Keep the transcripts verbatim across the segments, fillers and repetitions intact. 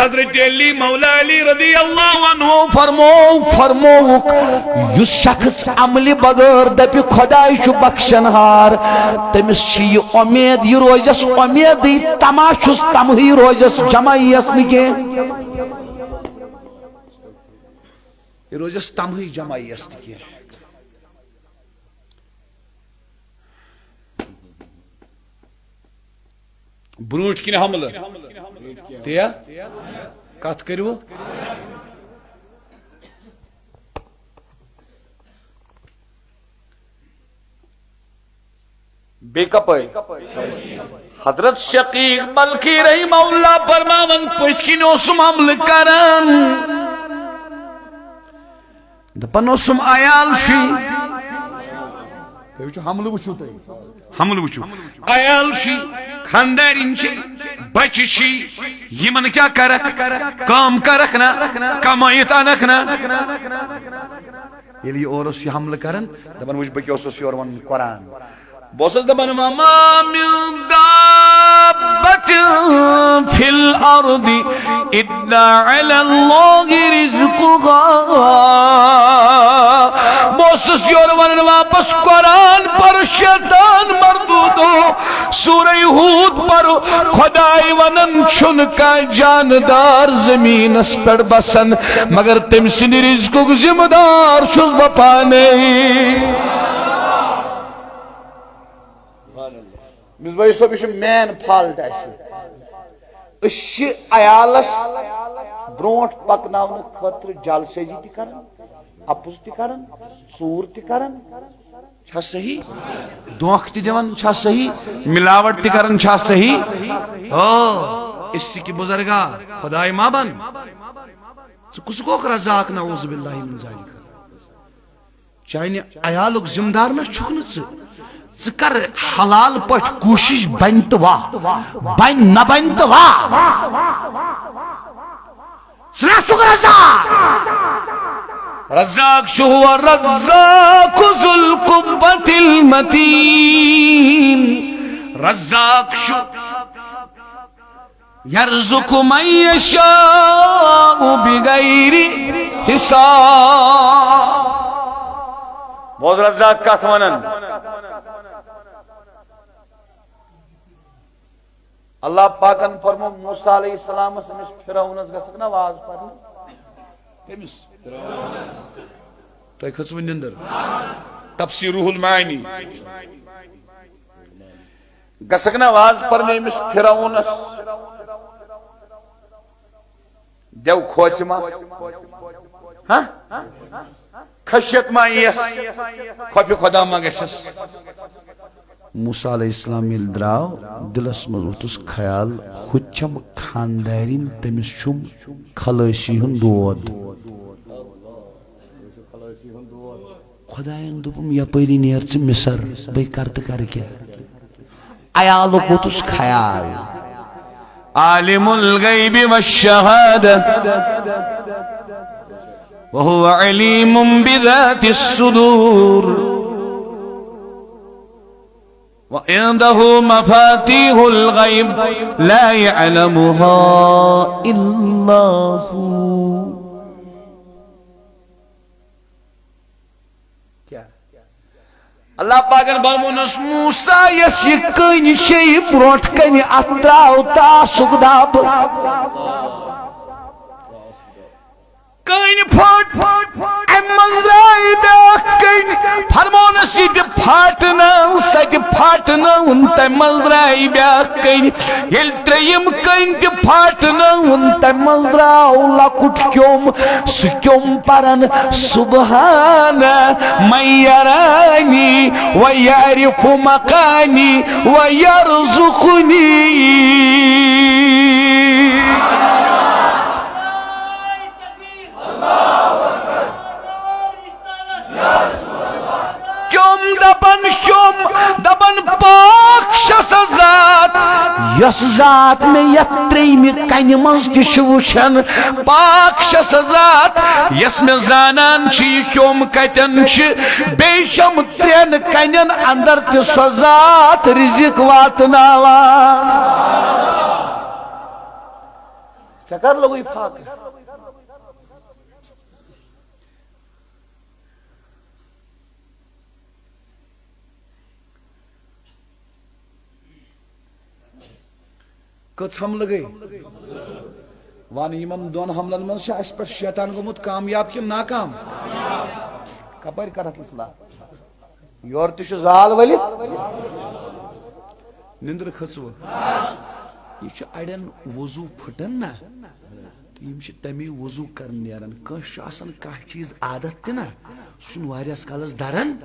حضرت علی مولا علی رضی اللہ عنہ فرمو، فرمووُکھ، یُس شخص عملہِ بغٲر دپہِ خۄداے چھُ بخشن ہار، تٔمِس چھِ یہِ اُمید، یہِ روزٮ۪س اُمیدٕے تما چھُس، تمہٕے روزٮ۪س جمع یِیَس نہٕ کینٛہہ۔ یہِ روزٮ۪س تمہٕے جمع یِیَس نہٕ کینٛہہ۔ برونٹھ کِنۍ حملہٕ؟ تیا؟ کتھ کٔرِو۔ بیٚیہِ کپٲرۍ؟ حضرت شقیق بلخی رحمہ اللہ فرماوان، پٔتھۍ کِنۍ اوسُم حملہٕ کران۔ دپان اوسُم، عیال چھُے۔ تُہۍ وٕچھِو، حملہٕ وٕچھِو تُہۍ۔ حملہٕ وٕچھِو۔ عیال چھُے، خاندارِنۍ چھِ، بچہِ چھِ، یِمن کیٛاہ کرکھ؟ کٲم کرکھ نا، کمٲیِتھ انکھ نا۔ ییٚلہِ یہِ اورٕ اوس یہِ حملہٕ کران، دپان، وٕچھ، بہٕ کیٛاہ اوسُس یورٕ ونان، قرآن۔ بہٕ اوسُس دپان، وما من دابة في الأرض إلا على الله رزقها۔ بہٕ اوسُس یورٕ ونان واپس قرآن پرٕ، شیطان مردودو، سورہ ہود پرٕ، خداے ونان چھُنہٕ کانٛہہ جاندار زمینس پٮ۪ٹھ بسان، مگر تٔمۍ سٕنٛدِ رزقُک ذمہٕ دار چھُس بہٕ پانے۔ مصباحی صٲب، یہِ چھُ مین فالٹ اَسہِ۔ أسۍ چھِ عیالَس برونٛٹھ پَکناونہٕ خٲطرٕ جعل سٲزی تہِ کران، اَپُز تہِ کران، ژوٗر تہِ کران، چھا صحیح؟ دھوکہٕ تہِ دِوان، چھا صحیح؟ ملاوٹ تہِ کران، چھا صحیح؟ او، اس کی بزرگا، خداے ما بن۔ ژٕ کُس گوکھ رزاق، نعوذ باللہ من ذالک۔ چانہِ عیالُک ذمہٕ دار نہ چھُکھ نہٕ ژٕ۔ ژٕ کر حلال پٲٹھۍ کوٗشِش، بنہِ تہٕ واہ، بنہِ نہ بنہِ تہٕ واہ۔ ژٕ نہ چھُکھ رزاق۔ رزاق چھُ ہوا رزاق ذو القوة المتین۔ رزاق چھُ یرزق من یشاء بغیر حساب۔ بوز رزاق کتھ ونان۔ اللہ پاکن فرمو موسیٰ علیہ السلامس، أمِس فرعونس گژھکھ نا واز پرنہِ؟ کٔمِس؟ تۄہہِ کھٔژوٕ نِندٕر؟ تفسیر روح المعانی۔ گژھکھ نا واز پرنہِ أمِس فرعونس؟ دیو کھوژِ ما؟ ہاں؟ خشیت ما یِیَس؟ خوفِ خدا ما گژھٮ۪س؟ موسیٰ علیہ السلام ییٚلہِ درٛاو، دِلس منٛز ووٚتھُس خیال، ہُتہِ چھم خاندارِنۍ، تٔمِس چھُم خلٲصی ہُنٛد دود۔ خۄدایَن دوٚپُم، یَپٲری نیر ژٕ مِصر، بہٕ کَرٕ تہٕ کَرٕ کیٛاہ؟ عیالُک ووٚتُس خیال۔ عالم الغیب والشہادہ وہو علیم بذات الصدور۔ وعنده مفاتيح الغيب لا يعلمها إلا هو۔ کیا؟ اللہ پاکن فرمونس، موسیٰ، یس یہ کٔنۍ چھے برونٛٹھ کنہِ، اتھ تراو تاسُک دب۔ کٔنۍ پھٔٹ، امہِ منٛز درٛاے بیٛاکھ کٔنۍ۔ فرمونس، یہِ تہِ پھاٹنٲو، سۄ تہِ پھاٹنٲوٕن، تمہِ منٛز درٛاے بیٛاکھ کٔنۍ۔ ییٚلہِ ترٛیٚیِم کٔنۍ تہِ پھاٹنٲوٕن، تمہِ منٛز درٛاو لۄکُٹ کیوٚم۔ سُہ کیوٚم پران، سبحان من یرانی و یعرف مکانی و یرزقنی۔ کیوٚم دپان، کیوٚم دپان، پاک چھےٚ سۄ ذات، یۄس ذات مےٚ یتھ ترٛیٚیمہِ کنہِ منٛز تہِ چھِ وٕچھان۔ پاک چھےٚ سۄ ذات، یۄس مےٚ زانان چھِ، یہِ کیوٚم کتٮ۪ن چھِ۔ بیٚیہِ چھَم ترٛٮ۪ن کنٮ۪ن اندر تہِ سۄ ذات رزق واتناوان۔ ژےٚ کر لوٚگُے فاقہٕ؟ کٔژ حملہٕ گٔے؟ وَن، یِمن دۄن حملن منٛز چھا اَسہِ پٮ۪ٹھ شیطان گوٚمُت کامیاب کِنہٕ ناکام؟ کپٲرۍ کرکھ اصلاح؟ یورٕ تہِ چھُ زال ؤلِتھ، نِندرٕ کھٔژوٕ۔ یہِ چھُ اَڑٮ۪ن وضوٗ پھٕٹان نا، تہٕ یِم چھِ تَمی وضوٗ کران نیران۔ کٲنٛسہِ چھُ آسان کانٛہہ چیٖز عادت تہِ نا، سُہ چھُنہٕ واریاہس کالس دران،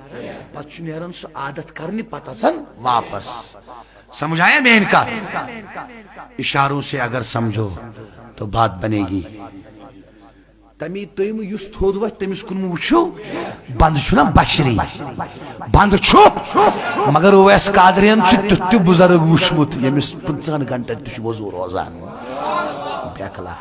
پتہٕ چھُ نیران سُہ عادت کرنہِ، پتہٕ اژان واپس۔ سمجھ آیا میٲنۍ کتھ؟ اشاروں سے اگر سمجھو تو بات بنے گی۔ تمی تُہۍ یُس تھوٚد وۄتھِ، تٔمِس کُن مہٕ وٕچھِو۔ بنٛد چھُنہ بشری، بنٛد چھُ۔ مگر اویس قادریَن چھُ تیُتھ تہِ بُزرگ وٕچھمُت، ییٚمِس پٕنٛژٕہَن گھنٹن تہِ چھُ وضوٗ روزان۔ بیکلا۔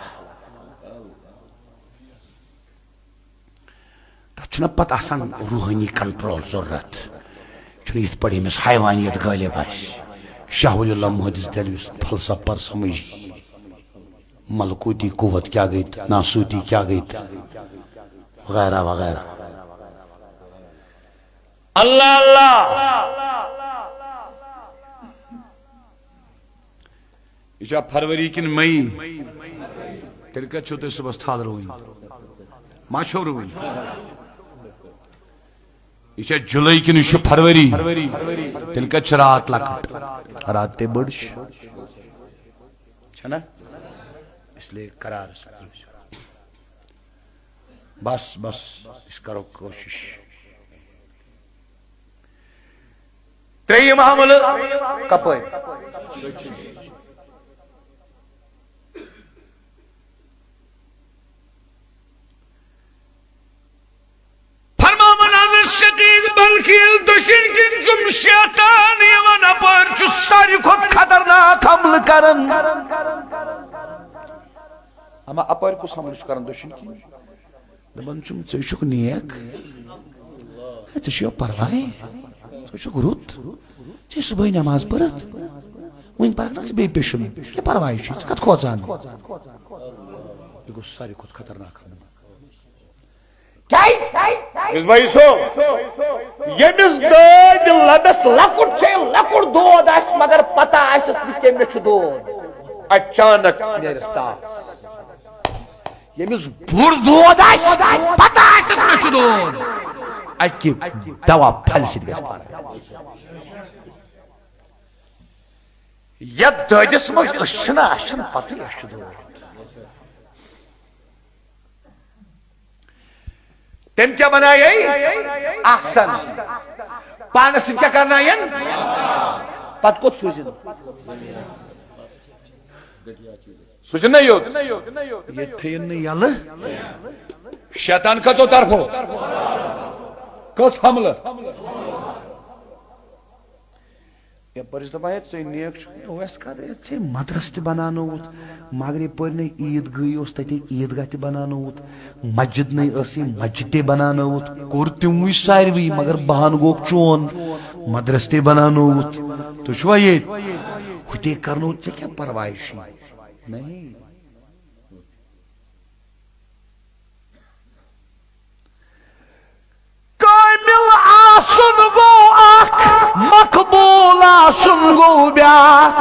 تَتھ چھُنہ پتہٕ آسان روحٲنی کنٹرول ضروٗرت۔ چھُنہٕ یِتھ پٲٹھۍ ییٚمِس حیوانیت غٲلب آسہِ۔ شاہ ولی اللہ محدث دہلوی سُنٛد فلسفہ پر سمجھی۔ ملکوتی قوت کیا گئی تہٕ ناسوتی کیا گئی تہٕ وغیرہ وغیرہ۔ اللہ اللہ۔ یہِ چھا فروری کِنہٕ مئی؟ تیٚلہِ کَتہِ چھو تۄہہِ صُبحَس تھل رُوٕنۍ؟ ما چھو رُوٕنۍ؟ یہِ چھا جُلئی کِنہٕ یہِ چھُ فروری؟ تیٚلہِ کَتہِ چھِ رات لۄکٕٹ؟ رات تے بٔڑ چھِ۔ چھنا؟ اس لیے قرارس منٛز روٗزِو۔ بس، بس، أسۍ کرو کوٗشِش۔ ترٛیٚیِم حملہٕ کپٲرۍ؟ فرماوان حضرت شدید، بلکہ ییٚلہِ دٔچھِنۍ کِنۍ چھُم شیطان یِوان، اپٲرۍ چھُ ساروی کھۄتہٕ خطرناک حملہٕ کران۔ اما اپٲرۍ کُس حملہٕ چھُ کران دٔچھِنۍ کِنۍ؟ دپان چھُم، ژٕ چھُکھ نیک، ہے، ژےٚ چھُے پرواے، ژٕ چھُکھ رُت، ژےٚ صبحٲے نماز پٔرٕتھ، وُنہِ پرکھ نا ژٕ بیٚیہِ پیٚشُن، کیٛاہ پرواے چھُے، ژٕ کتھ کھوژان؟ یہِ گوٚو ساروی کھۄتہٕ خطرناک حملہٕ۔ کیٛازِ؟ مصباحی صٲب، ییٚمِس دٲدۍ لدس لۄکُٹ چھے، لۄکُٹ دود آسہِ، مگر پتہ آسٮ۪س نہٕ کینٛہہ مےٚ چھُ دود۔ اچانک نیرٮ۪س تاپھ۔ ییٚمِس بوٚڑ دود آسہِ، پتہ آسٮ۪س مےٚ چھُ دود۔ اکہِ دوا پھلہِ سۭتۍ گژھِ فرق۔ یتھ دٲدِس منٛز أسۍ چھِنہ، اَسہِ چھَنہٕ پتہٕے اَسہِ چھُ دود۔ تٔمۍ کیٛاہ بنایے؟ احسن۔ پانس سۭتۍ کیٛاہ کرناین؟ پتہٕ کوٚت سوٗزِن؟ سوٗزِن نا یوٚت۔ ییٚتہِ تھٲیِن نہٕ یَلہٕ۔ شیطان کٔژو طرفو؟ کٔژ حملہٕ؟ یپٲرۍ چھِ دَپان، ہے، ژٕے نیک چھُکھ، ہے، اویس قادر، ہے، ژےٚ مدرسہٕ تہِ بناونووُتھ، مغرب پٔرۍ نے عیٖد گٔے، اوس تَتے عیٖد گاہ تہِ بناونووُتھ، مسجد نے ٲسٕے، مسجد تہِ بناونووُتھ، کوٚر تِموٕے ساروٕے، مگر بہانہٕ گوٚکھ چون، مدرسہٕ تہِ بناونووُتھ۔ تُہۍ چھِوا ییٚتہِ؟ ہُہ تہِ کرنوو، ژےٚ کیٛاہ پرواے چھُے؟ نہیں۔ کامل آسُن گوٚو اکھ، مقبول آسُن گوٚو بیٛاکھ۔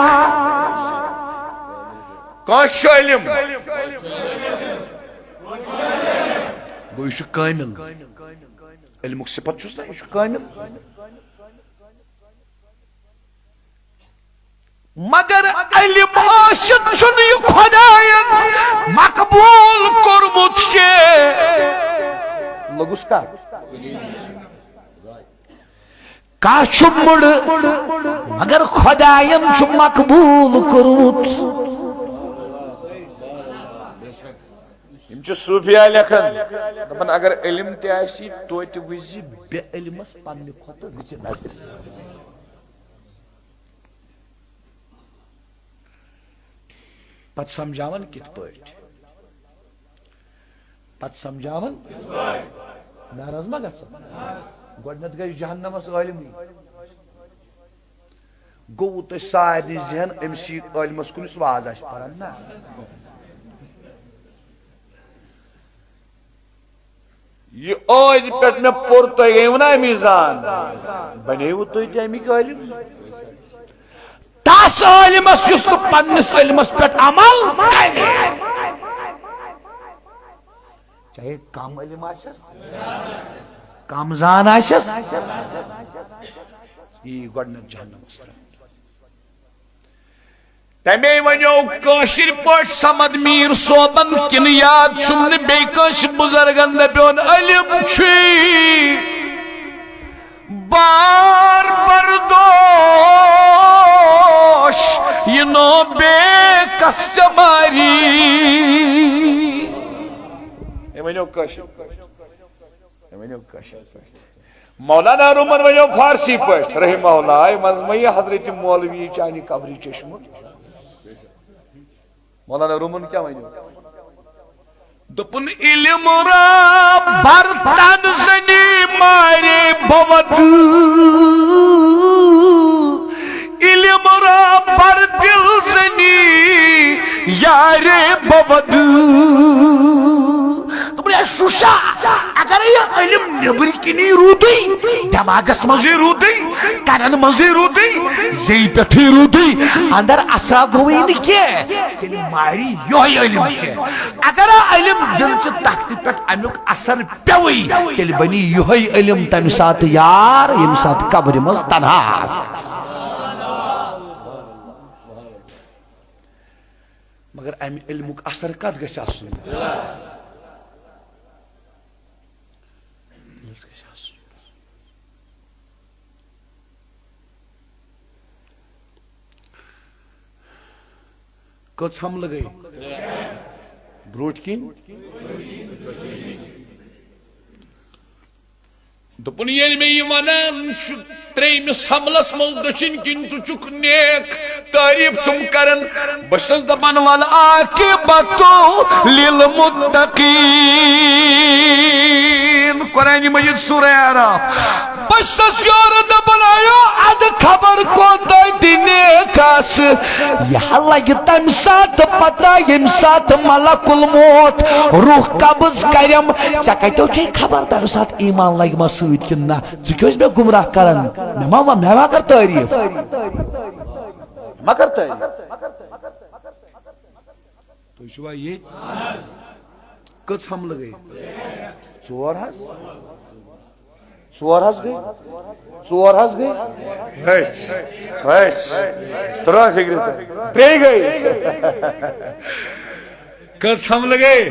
کانٛہہ چھُ عٲلِم۔ گوٚو، یہِ چھُ کامل۔ علمُک صفت چھُس نا، یہِ چھُ کامل۔ مگر علم ٲسِتھ چھُنہٕ یہِ خۄدایَن مقبوٗل کوٚرمُت کینٛہہ۔ لوٚگُس کَتھ؟ کانٛہہ چھُ مُڑٕ، مگر خۄدایَن چھُ مقبوٗل کوٚرمُت۔ یِم چھِ صوٗفیا لیکھان، دَپان، اگر علم تہِ آسی، توتہِ وٕچھزِ بے علمس پننہِ کھۄتہٕ رٕژِ نظرِ۔ پتہٕ سمجھاوان کِتھ پٲٹھۍ؟ پتہٕ سمجھاوان؟ ناراض ما گژھان؟ گۄڈٕنٮ۪تھ گژھِ جہنمس عٲلمٕے۔ گوٚو تۄہہِ سارنٕے ذہن أمِس یہِ عٲلمس کُن یُس واز آسہِ پران نا؟ یہِ ٲدۍ پٮ۪ٹھ مےٚ پوٚر، تۄہہِ گٔیوٕ نا اَمی زان؟ بَنیوٕ تُہۍ تہِ اَمِکۍ عٲلِم؟ تَس عٲلِمَس یُس نہٕ پنٛنِس علمَس پٮ۪ٹھ عمل کَرِ، چاہے کم علم آسٮ۪س، کم زان آسٮ۪س، یی گۄڈٕنٮ۪تھ جہنمَس ترٛٹھ۔ تَمے وَنیو کٲشِر پٲٹھۍ صمد میٖر صٲبَن، کِنہٕ یاد چھُم نہٕ بیٚیہِ کٲنٛسہِ بُزرگَن، دَپیون، علم چھُے بار بردوش، یہِ نو بے کس چماری۔ أمۍ ؤنیو کٲشِر پٲٹھۍ۔ أمۍ ؤنیو کٲشِر پٲٹھۍ۔ مولانا رومن ؤنیو فارسی پٲٹھۍ، رحمہ اللہ، آے منٛزٕ مہ یہِ حضرت مولوی چانہِ قبرِ چشمہٕ۔ مولانا رومن کیٛاہ ؤنیو؟ دوٚپُن، علم را بر تن زنی مارے بود، علم را بر دل زنی یارے بود۔ دوٚپُن، ہے شُشا، اگر یہِ علم نیٚبرۍ کِنی روٗدٕے، دٮ۪ماغس منٛزٕے روٗدٕے، کَنن منٛزٕے روٗدٕے، زیٚیہِ پٮ۪ٹھٕے روٗدٕے، اندر اثرا گوٚوٕے نہٕ کینٛہہ، تیٚلہِ مارِ یۄہے علم ژےٚ۔ اگر علم دِل چہِ تختہِ پٮ۪ٹھ امیُک اثر پیوٚوٕے، تیٚلہِ بنی یۄہے علم تمہِ ساتہٕ یار، ییٚمہِ ساتہٕ قبرِ منٛز تنہا آسکھ۔ مگر امہِ علمُک اثر کتھ گژھِ آسُن؟ دِلس گژھِ آسُن۔ کٔژ حملہٕ گٔے برٛونٛٹھ کِنۍ؟ دوٚپُن، ییٚلہِ مےٚ یہِ وَنان چھُ، ترٛیٚیمِس حملس منٛز دٔچھِنۍ کِنۍ ژٕ چھُکھ نیک، تعریٖف چھُم کران، بہٕ چھُس دَپان، والعاقبۃ للمتقین۔ قرآن مجید سورہ اعراف۔ بہٕ چھُس یورٕ دَپان، آیو اَدٕ خبر کوتاہ تہِ نیک آسہٕ، یہِ ہا لگہِ تَمہِ ساتہٕ پتہ، ییٚمہِ ساتہٕ ملک الموت روح قبض کرٮ۪م۔ ژےٚ کتیو چھے خبر تَمہِ ساتہٕ ایمان لگہِ ما سۭتۍ کِنہٕ نہ؟ ژٕ کیٛازِ مےٚ گمراہ کران؟ مےٚ ما، مےٚ ما کر تعریٖف؟ ما کر تعریٖف؟ تُہۍ چھِوا ییٚتۍ؟ کٔژ حملہٕ گٔے؟ ژور حظ۔ ژور حظ گٔے۔ ژور حظ گٔے۔ رٔچھ۔ رٔچھ۔ ترٛٲے فِکرِ تہٕ۔ ترٛے گٔے۔ کٔژ حملہٕ گٔے؟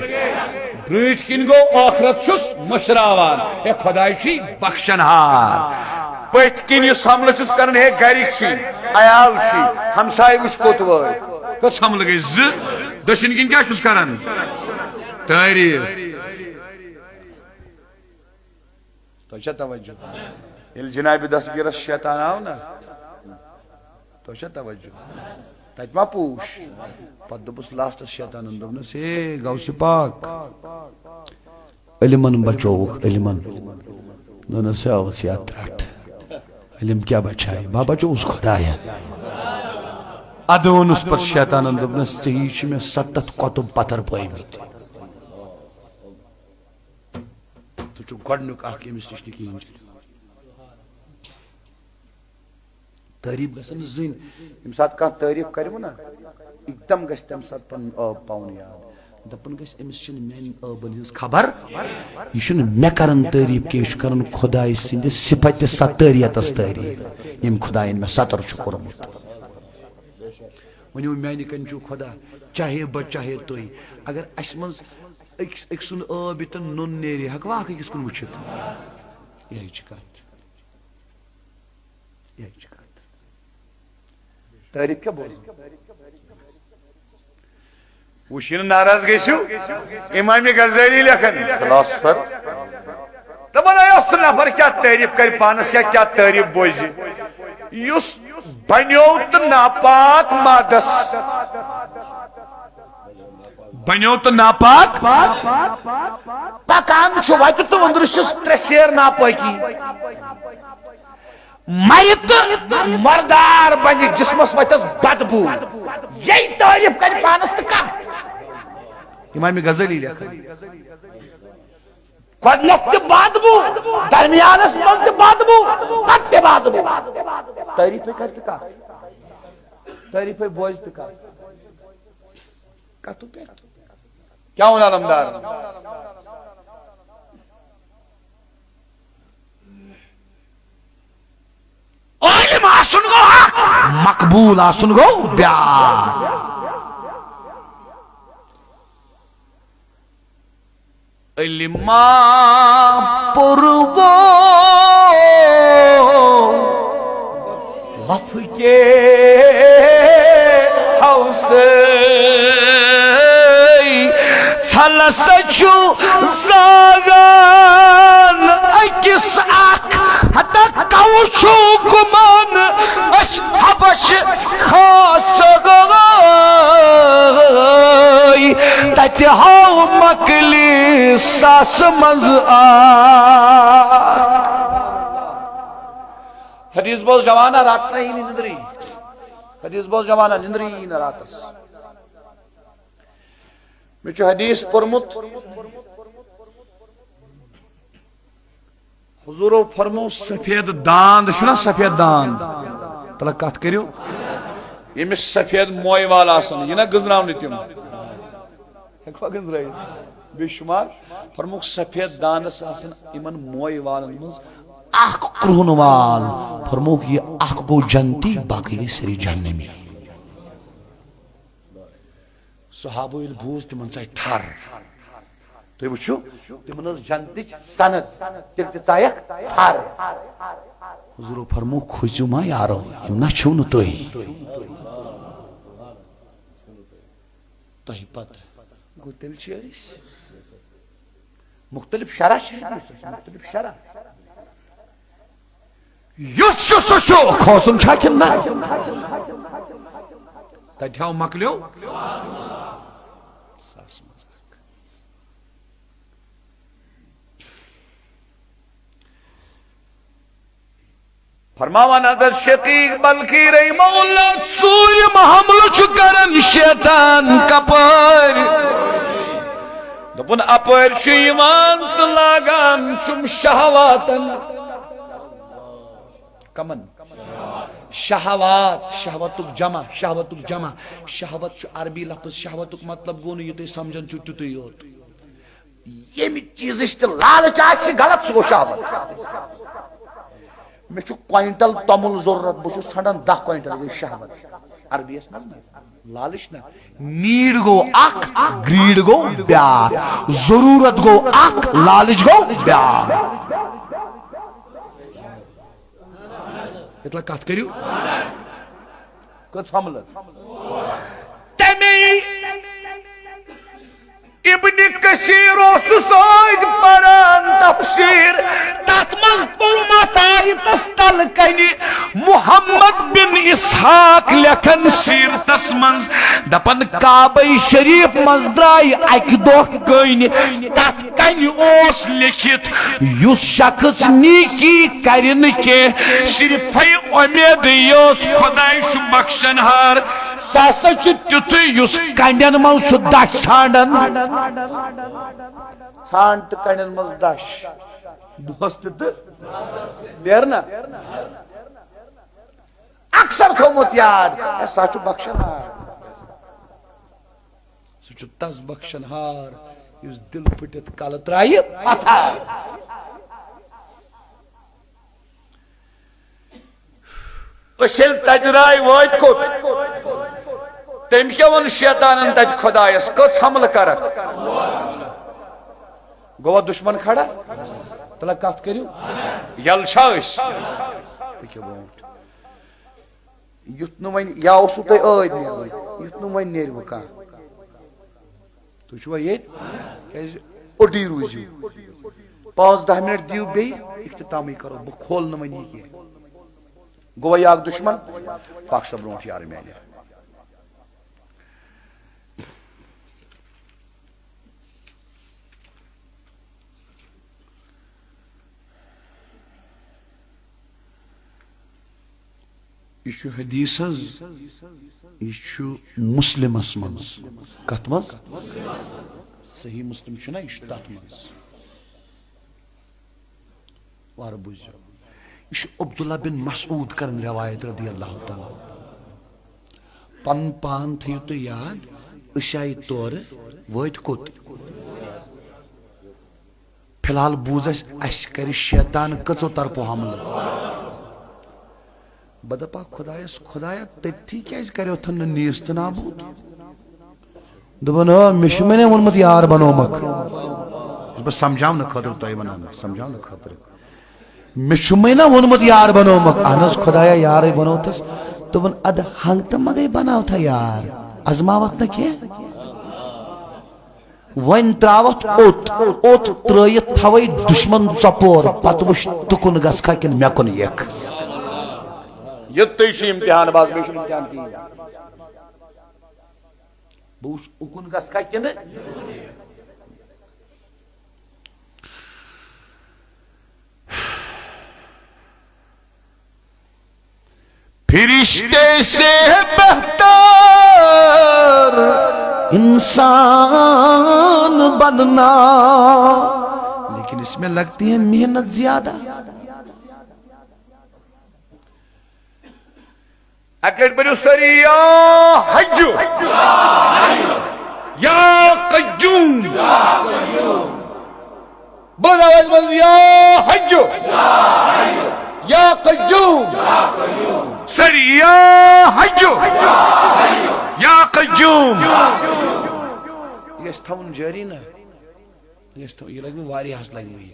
برٛونٛٹھۍ کِنۍ گوٚو ٲخرت چھُس مٔشراوان۔ ہے خۄداے چھُے بخشن ہار۔ پٔتھۍ کِنۍ یُس حملہٕ چھُس کران، ہے گرِکۍ چھِی، عیال چھِی، ہمساے وٕچھ کوٚت وٲتۍ۔ کٔژ حملہٕ گٔے؟ زٕ۔ دٔچھِنۍ کِنۍ کیٛاہ چھُس کران؟ تعریٖف۔ تۄہہِ چھا توجہ؟ ییٚلہِ جنابِ دستگیرس شیطان آو نا، تۄہہِ چھا توجہ؟ تتہِ ما پوٗچھ؟ پتہٕ دوٚپُس لاسٹس شیطانن، دوٚپنس، ہے غوث پاک، علمن بچووُکھ، علمن۔ دوٚپنس، ہے اوس یا ترٹھ، علم کیٛاہ بچایہِ؟ بہٕ بچووُس خۄداین۔ ادٕ ووٚنُس پتہٕ شیطانن، دوٚپنس، ژےٚ ہی چھِ مےٚ ستتھ قطب پتھر پٲومٕتۍ۔ ژٕ چھُکھ گۄڈٕنیُک اکھ، ییٚمِس نِش نہٕ کِہیٖنۍ چلہِ۔ تعریٖف گژھن نہٕ زٕنۍ۔ ییٚمہِ ساتہٕ کانٛہہ تعریٖف کرِوٕ نا، اِکدم گژھِ تَمہِ ساتہٕ پنُن عٲب پاوُن یاد۔ دَپُن گژھِ، أمِس چھِنہٕ میٛانٮ۪ن عٲبن ہٕنٛز خبر۔ یہِ چھُنہٕ مےٚ کران تعریٖف کینٛہہ، یہِ چھُ کران خۄداے سٕنٛدِ صفتِ ستٲریتس تعریٖف، ییٚمۍ خۄداین مےٚ ستر چھُ کوٚرمُت۔ ؤنِو، میٛانہِ کنہِ چھُ خۄدا، چاہے بہٕ، چاہے تُہۍ۔ اگر اَسہِ منٛز أکِس أکۍ سُنٛد عٲب ییٚتٮ۪ن نوٚن نیرِ، ہٮ۪کوا اکھ أکِس کُن وٕچھِتھ؟ یِہوٚے چھِ کَتھ۔ یِہوٚے چھِ کَتھ۔ تعریٖف کیٛاہ بوزُن؟ وٕچھِو نہٕ، ناراض گٔژھِو۔ امام غزالی لیکھان، فلاسفر۔ دَپان، ہے، یُس نفر کیٛاہ تعریٖف کرِ پانس یا کیٛاہ تعریٖف بوزِ؟ یُس بنیو تہٕ ناپاک مادس۔ بنیو تہٕ ناپاک۔ پکان چھُ وتہِ تہٕ أنٛدرٕ چھُس ترٛےٚ سیر ناپٲکی۔ مرِ تہٕ مردار بنہِ، جسمس وتھس بدبو۔ یے تعریٖف کرِ پانس تہٕ کتھ؟ امام غزالی لیکھان۔ گۄڈٕنیتھ تہِ بدبو، درمیانس منٛز تہِ بدبو، پتہٕ تہِ بدبو۔ تعریفے کرِ تہٕ کتھ؟ تعریفے بوزِ تہٕ کتھ؟ کتھٕ پٮ۪ٹھ؟ کیٛاہ ووٚن علمدارن؟ عالم آسُن گوٚو اکھ، مقبول آسُن گوٚو بیٛاکھ۔ علما پوٚرمُت وفقے حوصے، ژھلس چھُ زاگان أکِس اکھ، ہتا کو چھُ گُمان أسۍ حبش خاص گٔے، تتہِ ہاو مکلی ساسہٕ منٛز آ۔ حدیث بوز جوانا، راتس نہ یی نہٕ نندرٕے۔ حدیث بوز جوانا، نندرٕے یی نہٕ راتس۔ مےٚ چھُ حدیث پوٚرمُت، حضورو فرمو، سفید داند چھُنا، سفید داند، تلہ کتھ کٔرِو، ییٚمِس سفید موے وال آسن، یہِ نہ گٔنزراونہٕ تِم۔ ہیٚکوا گٔنزرٲیِتھ؟ بے شمار۔ فرموکھ، سفید دانس آسن یِمن موے والن منٛز اکھ کرٛہُن وال۔ فرموکھ، یہِ اکھ گوٚو جنتی، باقٕے گٔے سٲری جہنمی۔ صحابو ییٚلہِ بوٗز، تِمن ژاے تھر۔ تُہۍ وٕچھِو، تِمن ٲس جنتٕچ سند، تیٚلہِ تہِ ژایکھ تھر۔ حضورو فرموو، کھوٗژِو ما یارو، یِم نہ چھِو نہٕ تُہۍ۔ تۄہہِ پتہٕ گوٚو، تیٚلہِ چھِ أسۍ مختلف شرح چھِ حدیثس، مختلف شرح۔ یُس چھُ سُہ چھُ، کھوژُن چھا کِنہٕ نہ؟ تتہِ ہاو مۄکلیو۔ ساس منٛز اکھ۔ فرماوان حضرت شقیق بلخی رحمہ اللہ، ژوٗرِم حملہٕ چھُ کران شیطان۔ کپٲرۍ؟ دوٚپُن، اپٲرۍ چھُ یِوان تہٕ لاگان چھُم شہواتن۔ کمن؟ شہوات، شہوتُک جمع، شہوتُک جمع۔ شہوت چھُ عربی لفظ، شہوتُک مطلب گوٚو نہٕ یہِ تُہۍ سمجھان چھِو تیُتُے یوت۔ ییٚمہِ چیٖزٕچ تہِ لالٕچ آسہِ، سُہ غلط، سُہ گوٚو شہوت۔ مےٚ چھُ کوینٹل توٚمُل ضروٗرت، بہٕ چھُس ژھانڈان دَہ کوینٹل، گٔے شہوت۔ عربی یس منٛز نہ، لالٕچ نہ۔ نیٖڈ گوٚو اکھ، گریٖڈ گوٚو بیٛاکھ، ضروٗرت گوٚو اکھ، لالٕچ گوٚو بیٛاکھ۔ اطلاع کتھ کٔرِو؟ کٔژ حملہٕ؟ تَمے ابن کثیر اوسُس ٲدۍ پران تفسیر، تتھ منٛز پوٚرمُت آیتس تل کنہِ محمد بن اسحاق لیکھن سیرتس منٛز، دپان، کعبہ شریف منٛز درٛاے اکہِ دۄہ کٔنۍ، تتھ کنہِ اوس لیکھِتھ، یُس شخص نیکی کرِ نہٕ کینٛہہ، صرفے اُمید یۄس خداے چھُ بخشن ہار، سُہ ہسا چھُ تیُتھُے یُس کنڈٮ۪ن منٛز چھُ دَچھ ژھانڈان۔ ژھانڈ تہٕ کنڈٮ۪ن منٛز دَچھ۔ دوست تہٕ نیرنا۔ اکثر تھوٚومُت یاد، ہے، سُہ چھُ بخشن ہار۔ سُہ چھُ تس بخشن ہار، یُس دِل پھٕٹِتھ کلہٕ ترایہِ پتھر۔ أسۍ ییٚلہِ تَتہِ درٛاے وٲتۍ کوٚت؟ تٔمۍ کیٛاہ ووٚن شیطانن تَتہِ خۄدایس؟ کٔژ حملہٕ کرکھ؟ گوٚوا دُشمن کھڑا؟ تلہ کتھ کٔرِو۔ یَلہٕ چھا أسۍ؟ پٔکِو برونٛٹھ۔ یُتھ نہٕ وۄنۍ، یا اوسوٕ تۄہہِ ٲدۍ نیرُن، یُتھ نہٕ وۄنۍ نیرِوٕ کانٛہہ۔ تُہۍ چھِوا ییٚتہِ؟ کیٛازِ اوٚڈٕے روٗزِو۔ پانٛژھ دَہ مِنٹ دِیِو بیٚیہِ، اختتامٕے کرو، بہٕ کھولہٕ نہٕ وۄنۍ یہِ کینٛہہ۔ گوٚوا یہِ اکھ دُشمن؟ پکھ سا برونٛٹھ یارٕ میانہِ۔ یہِ چھُ حدیث حظ، یہِ چھُ مسلمس منٛز۔ کتھ منٛز؟ صحیح مسلم چھُنہ، یہِ چھُ تتھ منٛز۔ وارٕ بوٗزِو۔ یہِ چھُ عبداللہ بن مسعود کران روایت رضی اللہ تعالیٰ عنہ۔ پنُن پان تھٲیِو تُہۍ یاد، أسۍ آیہِ تورٕ، وٲتۍ کوٚت؟ فی الحال بوٗز اَسہِ، اَسہِ کرِ شیطان کٔژو طرفو حملہٕ۔ بہٕ دپہٕ ہا خۄدایس، خۄدایا، تٔتھی کیازِ کریوتھن نہٕ نیٖستہٕ نابوٗد؟ دوٚپُن، "آ، مےٚ چھُ مےٚ نے ووٚنمُت یار بنومکھ۔" یُس بہٕ سمجھاونہٕ خٲطرٕ تۄہہِ ونان، سمجھاونہٕ خٲطرٕ۔ مےٚ چھُ مےٚ نا ووٚنمُت یار بنومکھ۔ اہن حظ، خۄدایا، یارٕے بنوتھس۔ دوٚپُن، "ادٕ ہنگ تہٕ منگے بناوتھا یار، ازماوتھ نہ کینٛہہ۔" وۄنۍ تراوتھ اوٚت، اوٚت ترٲیِتھ تھاوے دُشمن ژۄپور، پتہٕ وٕچھ تُکُن گژھکھا کِنہٕ مےٚ کُن یِکھ۔ یُتُے چھُ امتحان، بس، بیٚیہِ چھُنہٕ امتحان کِہیٖنۍ۔ بہٕ وٕچھ اُکُن گژھکھا کِنہٕ۔ فرشتے سے بہتر انسان بننا، لیکن اس میں لگتی ہے محنت زیادہ۔ اکہِ لٹہِ پٔرِو سٲری، یا حیو، یا قیوم۔ بلند آوازِ منٛز، یا حیو، یا قیوم۔ سٲری، یا حیو، یا قیوم۔ یہِ گژھِ تھاوُن جٲری نا۔ یہِ گژھِ تھاوُن، یہِ لگہِ مےٚ واریاہس لگہِ مےٚ یہِ۔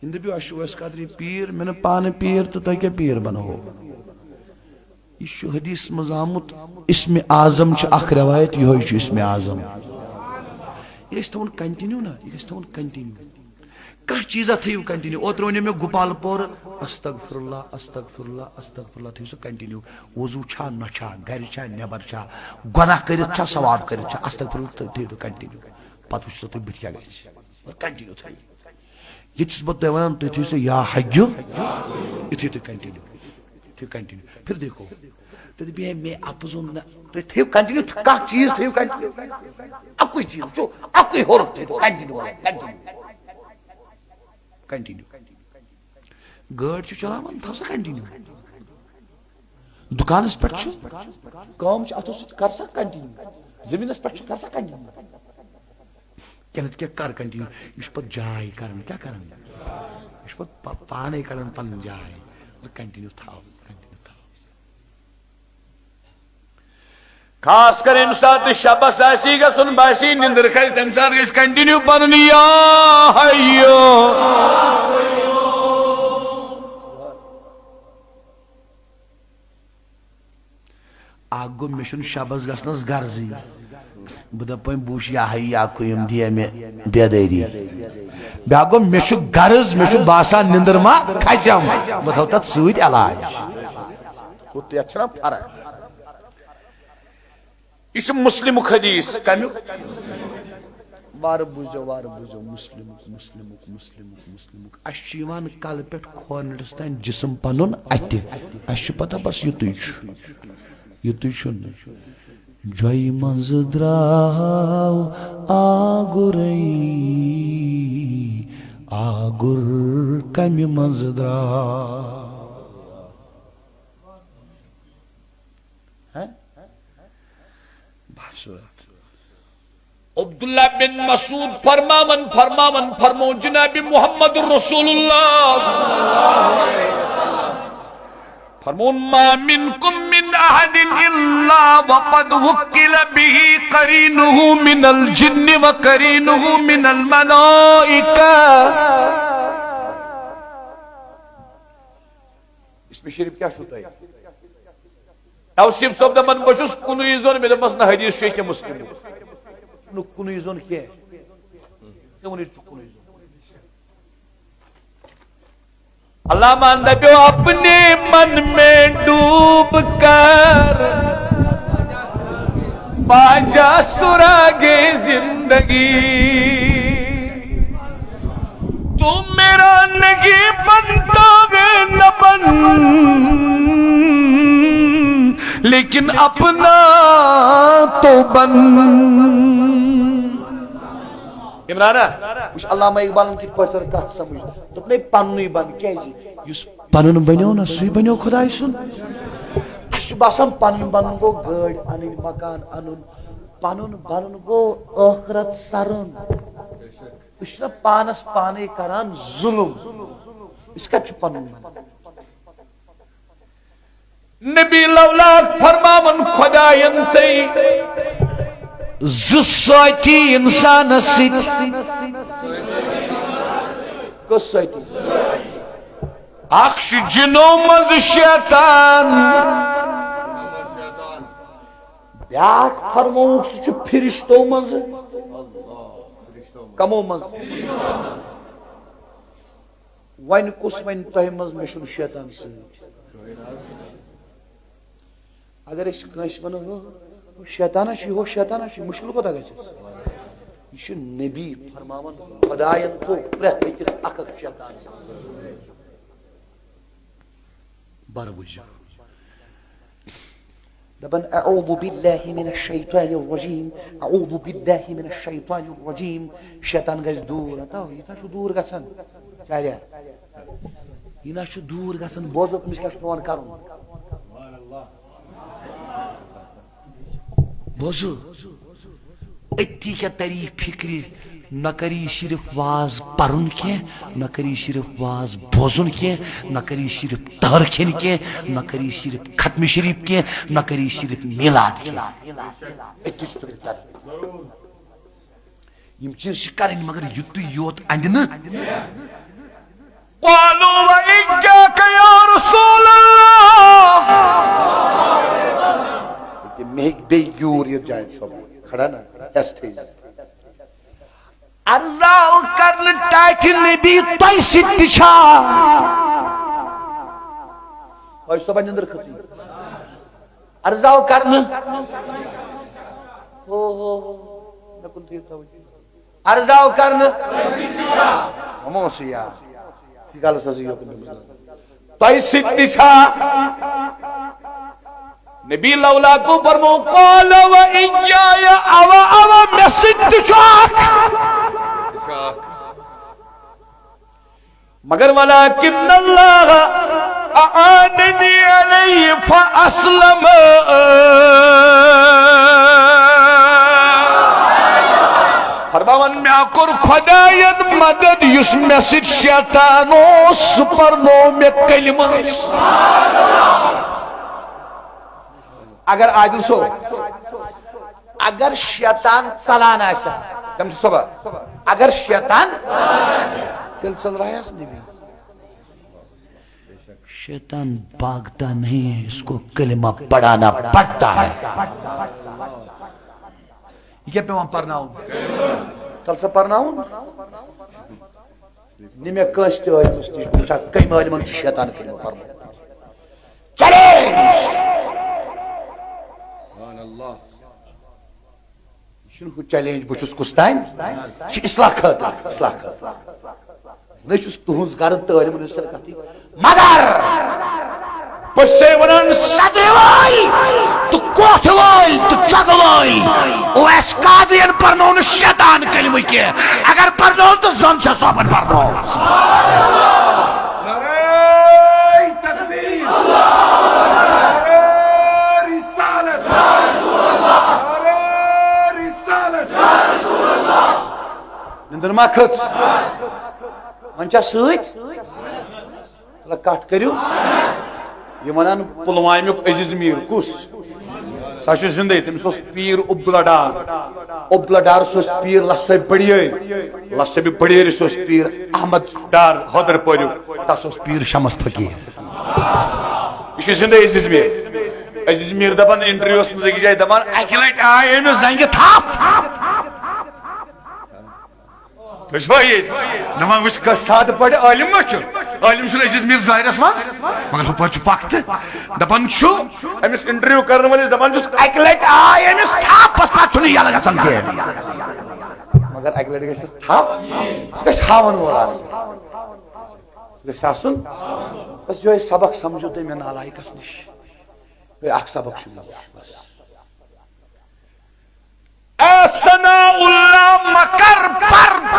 یِم دٔپِو، "اَسہِ چھُ اویس قادری پیٖر، مےٚ نہٕ پانہٕ پیٖر تہٕ تۄہہِ کیٛاہ پیٖر بناوو؟" یہِ چھُ حدیثس منٛز آمُت، اسمِ اعظم چھُ اکھ روایت، یِہوٚے چھُ اسمِ اعظم۔ یہِ گژھِ تھاوُن continue نا، یہِ گژھِ تھاوُن continue۔ کانٛہہ چیٖزا تھٲیِو continue۔ اوترٕ وَنیو مےٚ گوپال پور، استغفر اللہ، استغفر اللہ، استغفر اللہ، تھٲیِو سُہ continue۔ وضو چھا، نہ چھا، گرِ چھا، نٮ۪بر چھا، گۄناہ کٔرِتھ چھا، ثواب کٔرِتھ چھا، استغفر اللہ تھٲ-، تھٲیِو تُہۍ continue۔ پتہٕ وٕچھِو سا تُہۍ بٕتھِ کیٛاہ گژھِ۔ Continue تھٲیِو۔ ییٚتہِ چھُس بہٕ تۄہہِ وَنان، تُہۍ تھٲیِو سُہ یا حیُ، یُتھُے تُہۍ continue، تُہۍ continue۔ پھر دیکھو، تُہۍ دٔپِو، "ہے، مےٚ اَپُز اوٚن نہٕ۔" تُہۍ تھٲیِو continue، کانٛہہ چیٖز تھٲیِو continue۔ اَکُے چیٖز چھُ، اَکُے حرف تھٲیِو continue، continue، continue۔ گٲڑۍ چھُ چلاوان، تھاو سا continue۔ دُکانَس پٮ۪ٹھ چھُ، کٲم چھِ اَتھو سۭتۍ، کر سا continue۔ زٔمیٖنَس پٮ۪ٹھ چھُ، کر سا continue۔ کینٛہہ نتہٕ کینٛہہ کر continue۔ یہِ چھُ پتہٕ جاے کران، کیٛاہ کران؟ یہِ چھُ پتہٕ پا-، پانے کڑان پنٕنۍ جاے۔ Continue تھاو، continue تھاو۔ خاص کر ییٚمہِ ساتہٕ شبس آسی گژھُن، باسی نِندٕر کھسہِ، تمہِ ساتہٕ گژھِ continue پنُن یا حیو۔ اکھ گوٚو، مےٚ چھُنہٕ شبس گژھنس غرضٕے۔ بہٕ دپہٕ وۄنۍ، بہٕ وٕچھٕ یا حیو یا قیوم، دِیا مےٚ بیدٲری۔ بیاکھ گوٚو، مےٚ چھُ غرض، مےٚ چھُ باسان نِندٕر ما کھژٮ۪م، بہٕ تھاوٕ تتھ سۭتۍ علاج۔ ہُتھ یتھ چھنا فرق۔ یہِ چھُ مسلمُک حدیث۔ کمیُک؟ وارٕ بوٗزِو، وارٕ بوٗزِو، مسلمُک، مسلمُک، مسلمُک، مسلمُک۔ اَسہِ چھُ یِوان کلہٕ پٮ۪ٹھ کھورنٹس تام جسم پنُن اَتھِ۔ اَسہِ چھُ پتہ بس یُتُے چھُ، یُتُے چھُنہٕ۔ جۄیہِ منٛزٕ درٛاو آگُرے، آگُر کمہِ منٛزٕ درٛاو؟ ہہ؟ بس۔ عبداللہ بن مسعود فرماون، فرماون، فرمو جناب محمد رسول اللہ۔ فرمون، "ما منکم من احد الا وقد وکل به قرینه من الجن وقرینه من الملائکہ۔" اسم شریف کیٛاہ چھُو تۄہہِ؟ توصیف صٲب دَپان، بہٕ چھُس کُنُے زوٚن، مےٚ دوٚپمَس، نہ، حدیث چھُ ییٚکیٛاہ مسلمُک۔ نہٕ کُنُے زوٚن کینٛہہ۔ تِمنٕے چھُ کُنُے زوٚن۔ علامہ دَپیو، اپنے من میں ڈوب کر پا جا سراغ زندگی۔ تو میرا نہیں بنتا وے نہ بن، لیکن اپنا تو بن۔ عمرانا، وٕچھ علامہ اقبالن کِتھ پٲٹھۍ تٔر کتھ سمجھ۔ دوٚپنَے پننُے بن، کیازِ؟ یُس پنُن بنیو نہ، سُے بنیو خداے سُنٛد۔ اَسہِ چھُ باسان پنُن بنُن گوٚو گٲڑۍ انٕنۍ، مکان انُن، پنُن بنُن گوٚو ٲخرت سرُن۔ أسۍ چھِنہ پانس پانے کران ظلم، أسۍ کتہِ چھِ پنُن بنان؟ نبی لولاک فرماون خداین تہٕ زٕ سٲتھی انسانس سۭتۍ۔ کُس سٲتھی؟ اکھ چھُ جنو منٛز شیطان، بیاکھ فرمووُکھ سُہ چھُ فرشتو منٛز۔ کمو منٛز؟ وۄنۍ کُس وَنہِ تۄہہِ منٛز مےٚ چھُنہٕ شیطان سۭتۍ؟ اگر أسۍ کٲنٛسہِ وَنو، "ہو، ہو شیطانہ چھُ، ہو شیطانہ چھُ"، مُشکِل کوٗتاہ گژھٮ۪س؟ یہِ چھُ نبی فرماوان، خدایَن تھوٚو پرٛٮ۪تھ أکِس اَکھ اَکھ شیطان۔ بَر وٕچھِو۔ دپان، "اعوذ باللہ من الشیطان الرجیم، اعوذ باللہ من الشیطان الرجیم"، شیطان گژھِ دوٗر۔ ہتا، یہِ نہ چھُ دوٗر گژھان۔ چاریا، یہِ نہ چھُ دوٗر گژھان۔ بوزو، أمِس کیٛاہ چھُ پٮ۪وان کرُن؟ بوزو، أتی کیٛاہ تری فکرِ؟ نہ کری صرف واز پرُن کینٛہہ، نہ کری صرف واز بوزُن کینٛہہ، نہ کری صرف تہر کھیٚنۍ کینٛہہ، نہ کری صرف ختم شریف کینٛہہ، نہ کری صرف میلاد کینٛہہ۔ أتی چھُ فکرِ تران۔ یِم چیٖز چھِ کرٕنۍ، مگر یُتُے یوت اندِ نہٕ۔ قالوا وإياك يا رسول الله۔ ییٚتہِ مےٚ ہیٚکہِ بیٚیہِ یوٗر یہِ جاوید صٲب کھڑا نہ ہٮ۪س تھٲیِتھ۔ عرضاو کرنہٕ ٹاٹھہِ نبی تۄہہِ سۭتۍ تہِ چھا؟ تۄہہِ صٲبن نِندٕر کھٔژٕے۔ عرضاو کرنہٕ۔ ہو، ہو، ہو۔ مےٚ کُن تھٲیِو توجہ۔ عرضاو کرنہٕ۔ ہمو سُہ یا۔ ژٕ کالس ہسا یوکُن دیُمُت نظر۔ تۄہہِ سۭتۍ تہِ چھا؟ نبی لولا کو فرمو، قال و ایایا، اوا، اوا، مےٚ سۭتۍ تہِ چھُ اکھ۔ مگر ولکن اللہ اعاننی علیہ فاسلم۔ فرماوان، مےٚ کوٚر خۄداین مدد، یُس مےٚ سۭتۍ شیطان اوس، سُہ پرنوو مےٚ کلمہٕ۔ اگر عادل صٲب، اگر شیطان ژلان آسہِ ہا، تٔمۍ سُنٛد صٲبہ، اگر شیطان، تیٚلہِ ژلرایس نبی۔ شیطان بھاگتا نہیں ہے، اس کو کلمہ پڑھانا پڑتا ہے۔ یہِ کیٛاہ پٮ۪وان پرناوُن؟ تَلہٕ سا پرناوُن۔ نہ مےٚ کٲنٛسہِ تہِ عٲلمَس نِش، بہٕ وٕچھا کٔمۍ عٲلمَن چھُ شیطان کلمہٕ پرنومُت۔ چیلنج! سبحان اللہ۔ یہِ چھُنہٕ ہُہ چیلنج، بہٕ چھُس کُس تام، یہِ چھُ اصلاح خٲطرٕ، اصلاح خٲطرٕ۔ نہ چھُس تُہٕنٛز غرض تہٕ عٲلمَن ہٕنٛز چھَنہٕ کَتھٕے۔ مگر بہٕ چھُسے وَنان، صدرِ وٲلۍ تہٕ کوٹھٕ وٲلۍ تہٕ چۄگہٕ وٲلۍ، اویس قادرین پرنوو نہٕ شیطان کلمہٕ کینٛہہ۔ اگر پرنوو تہٕ زن چھا صٲبن پرنوو۔ نعرہ تکبیر۔ نعرہ رسالت۔ نعرہ رسالت۔ نندر ما کھٔژ؟ وۄنۍ چھا سۭتۍ؟ تہٕ کتھ کٔرِو۔ یہِ ونان پلوامیُک عزیز میر کُس؟ سُہ چھُ زندے، تٔمِس اوس پیٖر عبداللہ ڈار۔ عبداللہ ڈار سُہ اوس پیٖر لسٲبۍ بڑیٲرۍ۔ لسٲبۍ بڑیٲرۍ سُہ اوس پیٖر احمد ڈار حٲدر پوریُک۔ تس اوس پیٖر شمس فقیٖر۔ یہِ چھُ زندے عزیز میر۔ عزیز میر دپان انٹرویوس منٛز أکِس جایہِ دپان، اکہِ لٹہِ آے أمِس زنگہِ تھپھ۔ تُہۍ چھِوا ییٚتہِ؟ دَپان، وٕچھ، کانٛہہ سادٕ پٲٹھۍ عٲلِم ما چھُ؟ عٲلِم چھُنہٕ عزیز میر ظٲہِرَس منٛز، مگر ہُپٲرۍ چھُ پَکھ تہٕ دَپان چھُ، أمِس انٹرویو کرن وٲلِس دَپان چھُس، اَکہِ لَٹہِ آے أمِس تھپھ، بَس پَتہٕ چھُنہٕ یَلہٕ گژھان کینٛہہ۔ مگر اَکہِ لَٹہِ گژھِ تھپھ، سُہ گژھِ ہاوَن وول آسُن۔ سُہ گژھِ آسُن، بَس یِہوٚے سبق سَمجھو تُہۍ مےٚ نالایکَس نِش۔ یِہوٚے اَکھ سبق چھُ مےٚ نِش، بَس۔ اے ثناء اللہ مکر پر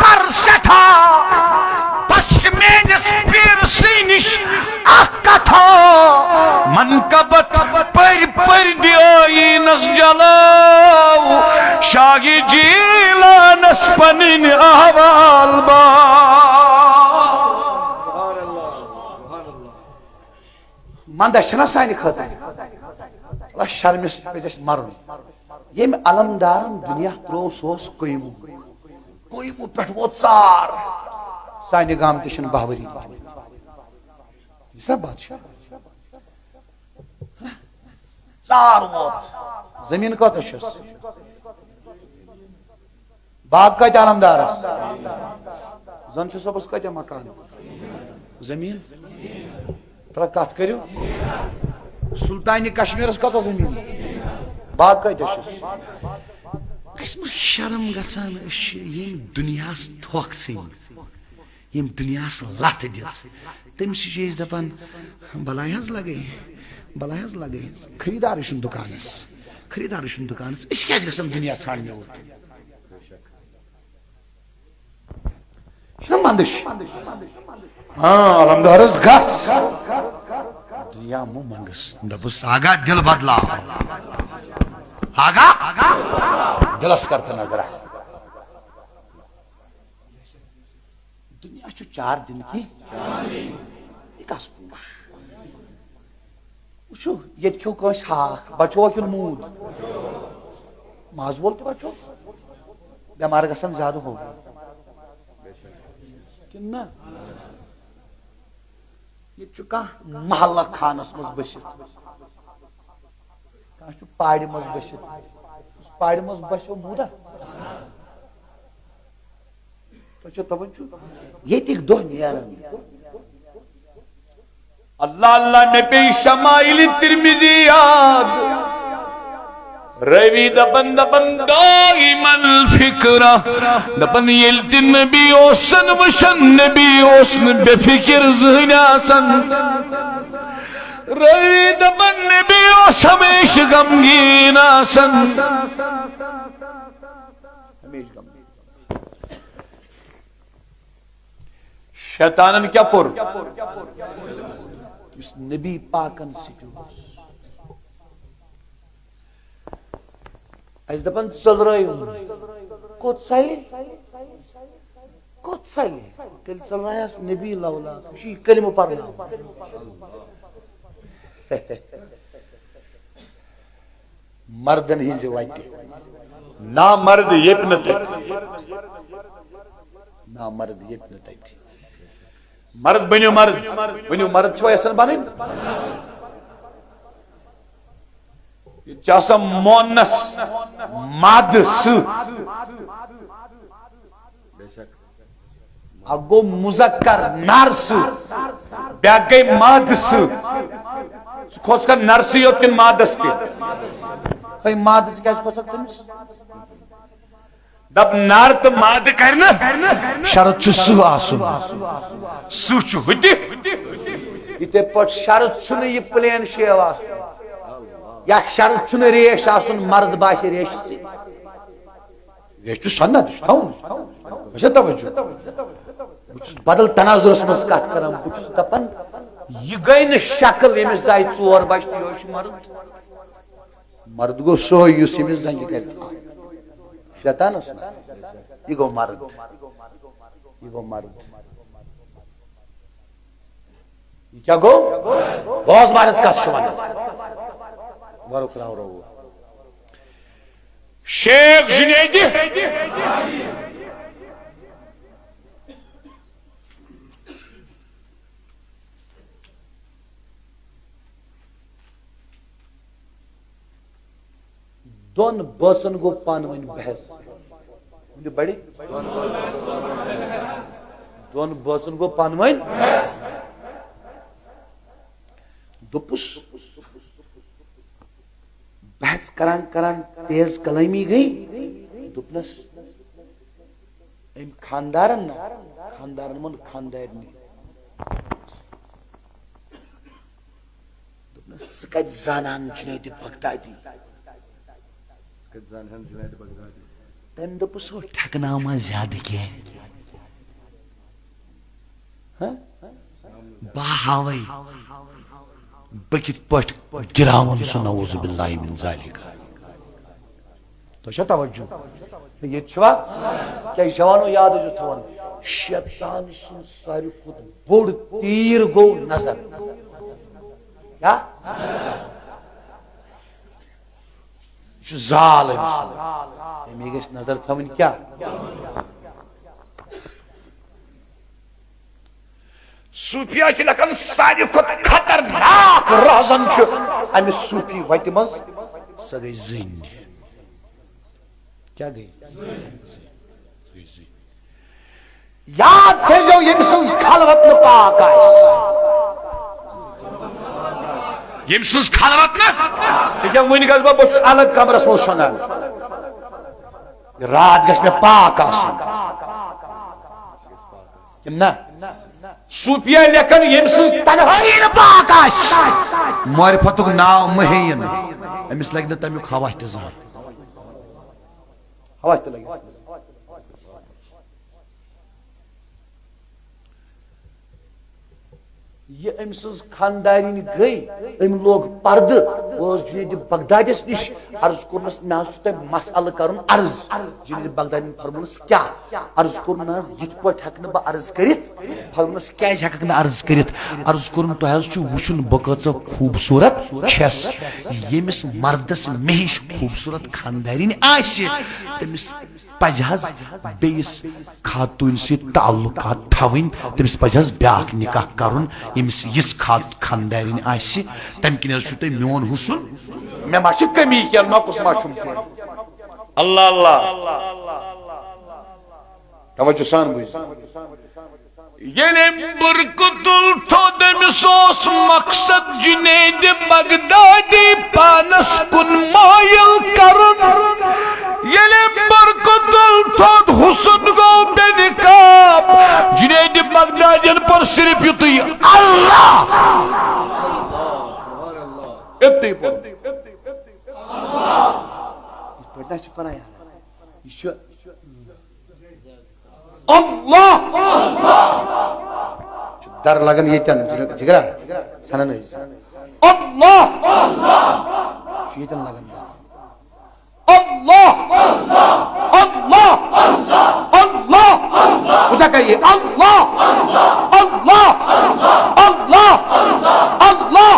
پنٕنۍ احوال باو۔ منٛدچھ چھنا سانہِ خٲطرٕ۔ اللہ شرمہِ سۭتۍ پزِ اَسہِ مرُن۔ ییٚمۍ علمدارن دُنیا ترٛوو، سُہ اوس قیومہٕ۔ قیومہٕ پٮ۪ٹھ ووت ژار۔ سانہِ گامہٕ تہِ چھِنہٕ بہہ ؤری۔ یہِ سا بادشاہ۔ ژار ووت۔ زٔمیٖن کۭژاہ چھَس؟ باغ کۭتیٛاہ علمدارس؟ زن چھُ صٲبس کۭتیٛاہ مکان؟ زٔمیٖن؟ ترٛا کتھ کٔرِو۔ سلطانِ کشمیٖرس کۭژاہ زٔمیٖن؟ باغ کۭتیٛاہ چھُس؟ اَسہِ ما شرم گژھان؟ أسۍ چھِ ییٚمہِ دُنیاہس تھۄکھ ژھٕنۍ۔ ییٚمۍ دُنیاہس لتھ دِژ، تٔمِس چھِ أسۍ دپان، "بلاے حظ لگے، بلاے حظ لگے، خریدارٕے چھُنہٕ دُکانس، خریدارٕے چھُنہٕ دُکانس، أسۍ کیازِ گژھن دُنیا ژھانڈنہِ اوت؟" یہِ چھُنہ منٛدٕچھ؟ ہاں، علمدارس گژھ۔ دُنیا مہٕ منٛگس۔ دوٚپُس، "آگا، دِل بدلاو۔ آگا، دِلس کر تہٕ نظرہ۔" دُنیا چھُ چار دِنہٕ کینٛہہ۔ یہِ کس پوٗچھ؟ وٕچھِو، ییٚتہِ کھیوٚو کٲنٛسہِ ہاکھ، بچووا کِنہٕ موٗد؟ ماز وول تہِ بچو۔ بٮ۪مار گژھن زیادٕ ہو۔ کِنہٕ نہ؟ ییٚتہِ چھُ کانٛہہ محلہ خانس منٛز بٔسِتھ۔ کانٛہہ چھُ پارِ منٛز بٔسِتھ۔ یُس پارِ منٛز بسیو موٗدا۔ تۄہہِ چھو توجہ؟ ییٚتِکۍ دۄہ نیران۔ اللہ اللہ، مےٚ پیٚیہِ شمائل ترمذی یاد۔ رٲوی دپان، دپان، دائماً فکرہ۔ دپان، ییٚلہِ تہِ نبی اوسن وٕچھان، نبی اوس نہٕ بے فکر زٕہٕنۍ آسان۔ رٲوی دپان، نبی اوس ہمیشہِ غمگیٖن آسان۔ ہمیشہِ غمگیٖن۔ شیطانن کیٛاہ پوٚر؟ یُس نبی پاکن سۭتۍ اوس۔ اَسہِ دَپان ژٔلرٲیِو۔ کوٚت ژَلہِ؟ کوٚت ژَلہِ؟ تیٚلہِ ژٔلرایَس نبی لولا۔ یہِ چھُ یہِ کلمہٕ پرناوان۔ مردن ہٕنٛزِ وتہِ۔ نامرد ییٚپہِ نہٕ تتہِ۔ نامرد ییٚپہِ نہٕ تتہِ۔ مرد بٔنِو مرد۔ ؤنِو، مرد چھِوا یژھان بنٕنۍ؟ یہِ چھُ آسان مونس مادٕ سۭتۍ۔ اکھ گوٚو مذکر نر سٕژ، بیٛاکھ گٔے مادٕ سٕژ۔ ژٕ کھوژکھا نر سٕے یوت کِنہٕ مادس تہِ؟ ہے مادٕ، ژٕ کیٛازِ کھوژکھ تٔمِس؟ دپ نر تہٕ مادٕ کرِ نہٕ، شرط چھُ سٕژ آسُن۔ سٕژ چھُ ہُتہِ۔ یِتھے پٲٹھۍ شرط چھُنہٕ یہِ پلین شیو آسُن، یا شرط چھُنہٕ ریش آسُن، مرد باسہِ ریشہِ سۭتۍ۔ یہِ چھُ سنت، یہِ چھُ تھاوُن۔ وۄنۍ چھا توجہ؟ بہٕ چھُس بدل تناظرس منٛز کتھ کران۔ بہٕ چھُس دپان، یہِ گٔے نہٕ شکل ییٚمِس زایہِ ژور بچہِ تہٕ یہِ چھُ مرد۔ مرد گوٚو سُے یُس ییٚمِس زنجہِ کرِ تھاو۔ شیطانس نہ۔ یہِ گوٚو مرد۔ یہِ گوٚو مرد۔ یہِ کیٛاہ گوٚو؟ بوز مرد کتھ چھُ ونان۔ ورُک راو رو۔ شیخ جنیدی۔ دۄن بٲژن گوٚو پانہٕ ؤنۍ بحث۔ ؤنِو بڑِ۔ دۄن بٲژن گوٚو پانہٕ ؤنۍ۔ دوٚپُس، بحث کران کران تیز کلٲمی گٔے۔ دوٚپنس، أمۍ خاندارن نا، خاندارن ووٚن خاندارنہِ۔ دوٚپنس، "ژٕ کتہِ زانان جنید بغدادی؟" ژٕ کتہِ زانہن جنید بغدادی؟ تٔمۍ دوٚپُس، "ہُہ ٹھیکناو ما زیادٕ کینٛہہ۔ ہہ؟ بہٕ ہاوے بہٕ کِتھ پٲٹھۍ گِراوُن سُہ، نعوذ باللہ من ذالک۔" تۄہہِ چھا توجہ؟ ییٚتہِ چھُوا؟ کیٛاہ یہِ جوانو یاد ٲسِو تھاوان؟ شیطان سُنٛد ساروی کھۄتہٕ بوٚڑ تیٖر گوٚو نظر۔ کیٛاہ؟ یہِ چھُ زال أمۍ سُنٛد۔ أمی گژھِ نظر تھاوٕنۍ کیٛاہ؟ صوفیا چھِ لیکھان، ساروی کھۄتہٕ خطرناک رہزن چھُ امہِ صوفی وتہِ منٛز، سۄ گٔے زٔنۍ۔ کیٛاہ گٔے؟ سۄ گٔے زٔنۍ۔ یاد تھٲیزیو، ییٚمہِ سٕنٛز خلوت نہٕ پاک آسہِ۔ ییٚمہِ سٕنٛز خلوت نہٕ، ییٚکیٛاہ وٕنہِ گژھٕ بہٕ، بہٕ چھُس الگ کمرس منٛز شۄنٛگان۔ راتھ گژھِ مےٚ پاک آسُن۔ کِنہٕ نہ؟ صوفیا لیکھان، ییٚمہِ سٕنٛز تنہٲیی نہٕ پاک آسہِ، معرفتُک ناو مہٕ ہیٚیِن، أمِس لگہِ نہٕ تَمیُک ہوا تہِ زانٛہہ۔ ہوا تہِ لگہِ۔ یہِ أمۍ سٕنٛز خاندارِنۍ گٔے، أمۍ لوگ پردٕ، گوس جنید بغدادیس نِش، عرض کوٚرنس، مےٚ حظ چھُ تۄہہِ مسئلہٕ کرُن عرض۔ جنید بغدادیَن فرموونس، کیٛاہ؟ عرض کوٚر، نہ حظ، یِتھ پٲٹھۍ ہٮ۪کہٕ نہٕ بہٕ عرض کٔرِتھ۔ فرموونس، کیٛازِ ہٮ۪ککھ نہٕ عرض کٔرِتھ؟ عرض کوٚرُن، تۄہہِ حظ چھُ وٕچھُن بہٕ کۭژاہ خوٗبصوٗرت چھَس۔ ییٚمِس مردس مےٚ ہِش خوٗبصوٗرت خاندارِنۍ آسہِ، تٔمِس پزِ حظ بیٚیِس خاتوٗنۍ سۭتۍ تعلقات تھاوٕنۍ، تٔمِس پزِ حظ بیٛاکھ نکاح کرُن، ییٚمِس یِژھ خات-، خاندارِنۍ آسہِ۔ تمہِ کِنۍ حظ چھُو تۄہہِ میون حُسن۔ مےٚ ما چھِ کمی کینٛہہ، نۄقُص ما چھُم کینٛہہ؟ اللہ اللہ۔ توجہ سان بوٗزِو۔ ییٚلہِ أمۍ بُرقہٕ تُل تھوٚد، أمِس اوس مقصد جنید بغدادی پانس کُن مٲیِل کرُن۔ ییٚلہِ أمۍ بُرقہٕ تُل تھوٚد، حُسن گوٚو بے نقاب۔ جنید بغدادین پوٚر صرف یُتُے، اللہ۔ یُتُے پوٚر۔ یِتھ پٲٹھۍ نہ چھِ پران یارا۔ یہِ چھُ اللہ۔ چھُ در لگان ییٚتٮ۪ن، جِگ-، جِگرا، سنان ٲسۍ۔ اللہ۔ چھُ ییٚتٮ۪ن لگان در۔ اللہ۔ اللہ۔ اللہ۔ اللہ۔ بہٕ چھُسا کران یہِ؟ اللہ۔ اللہ۔ اللہ۔ اللہ۔ اللہ۔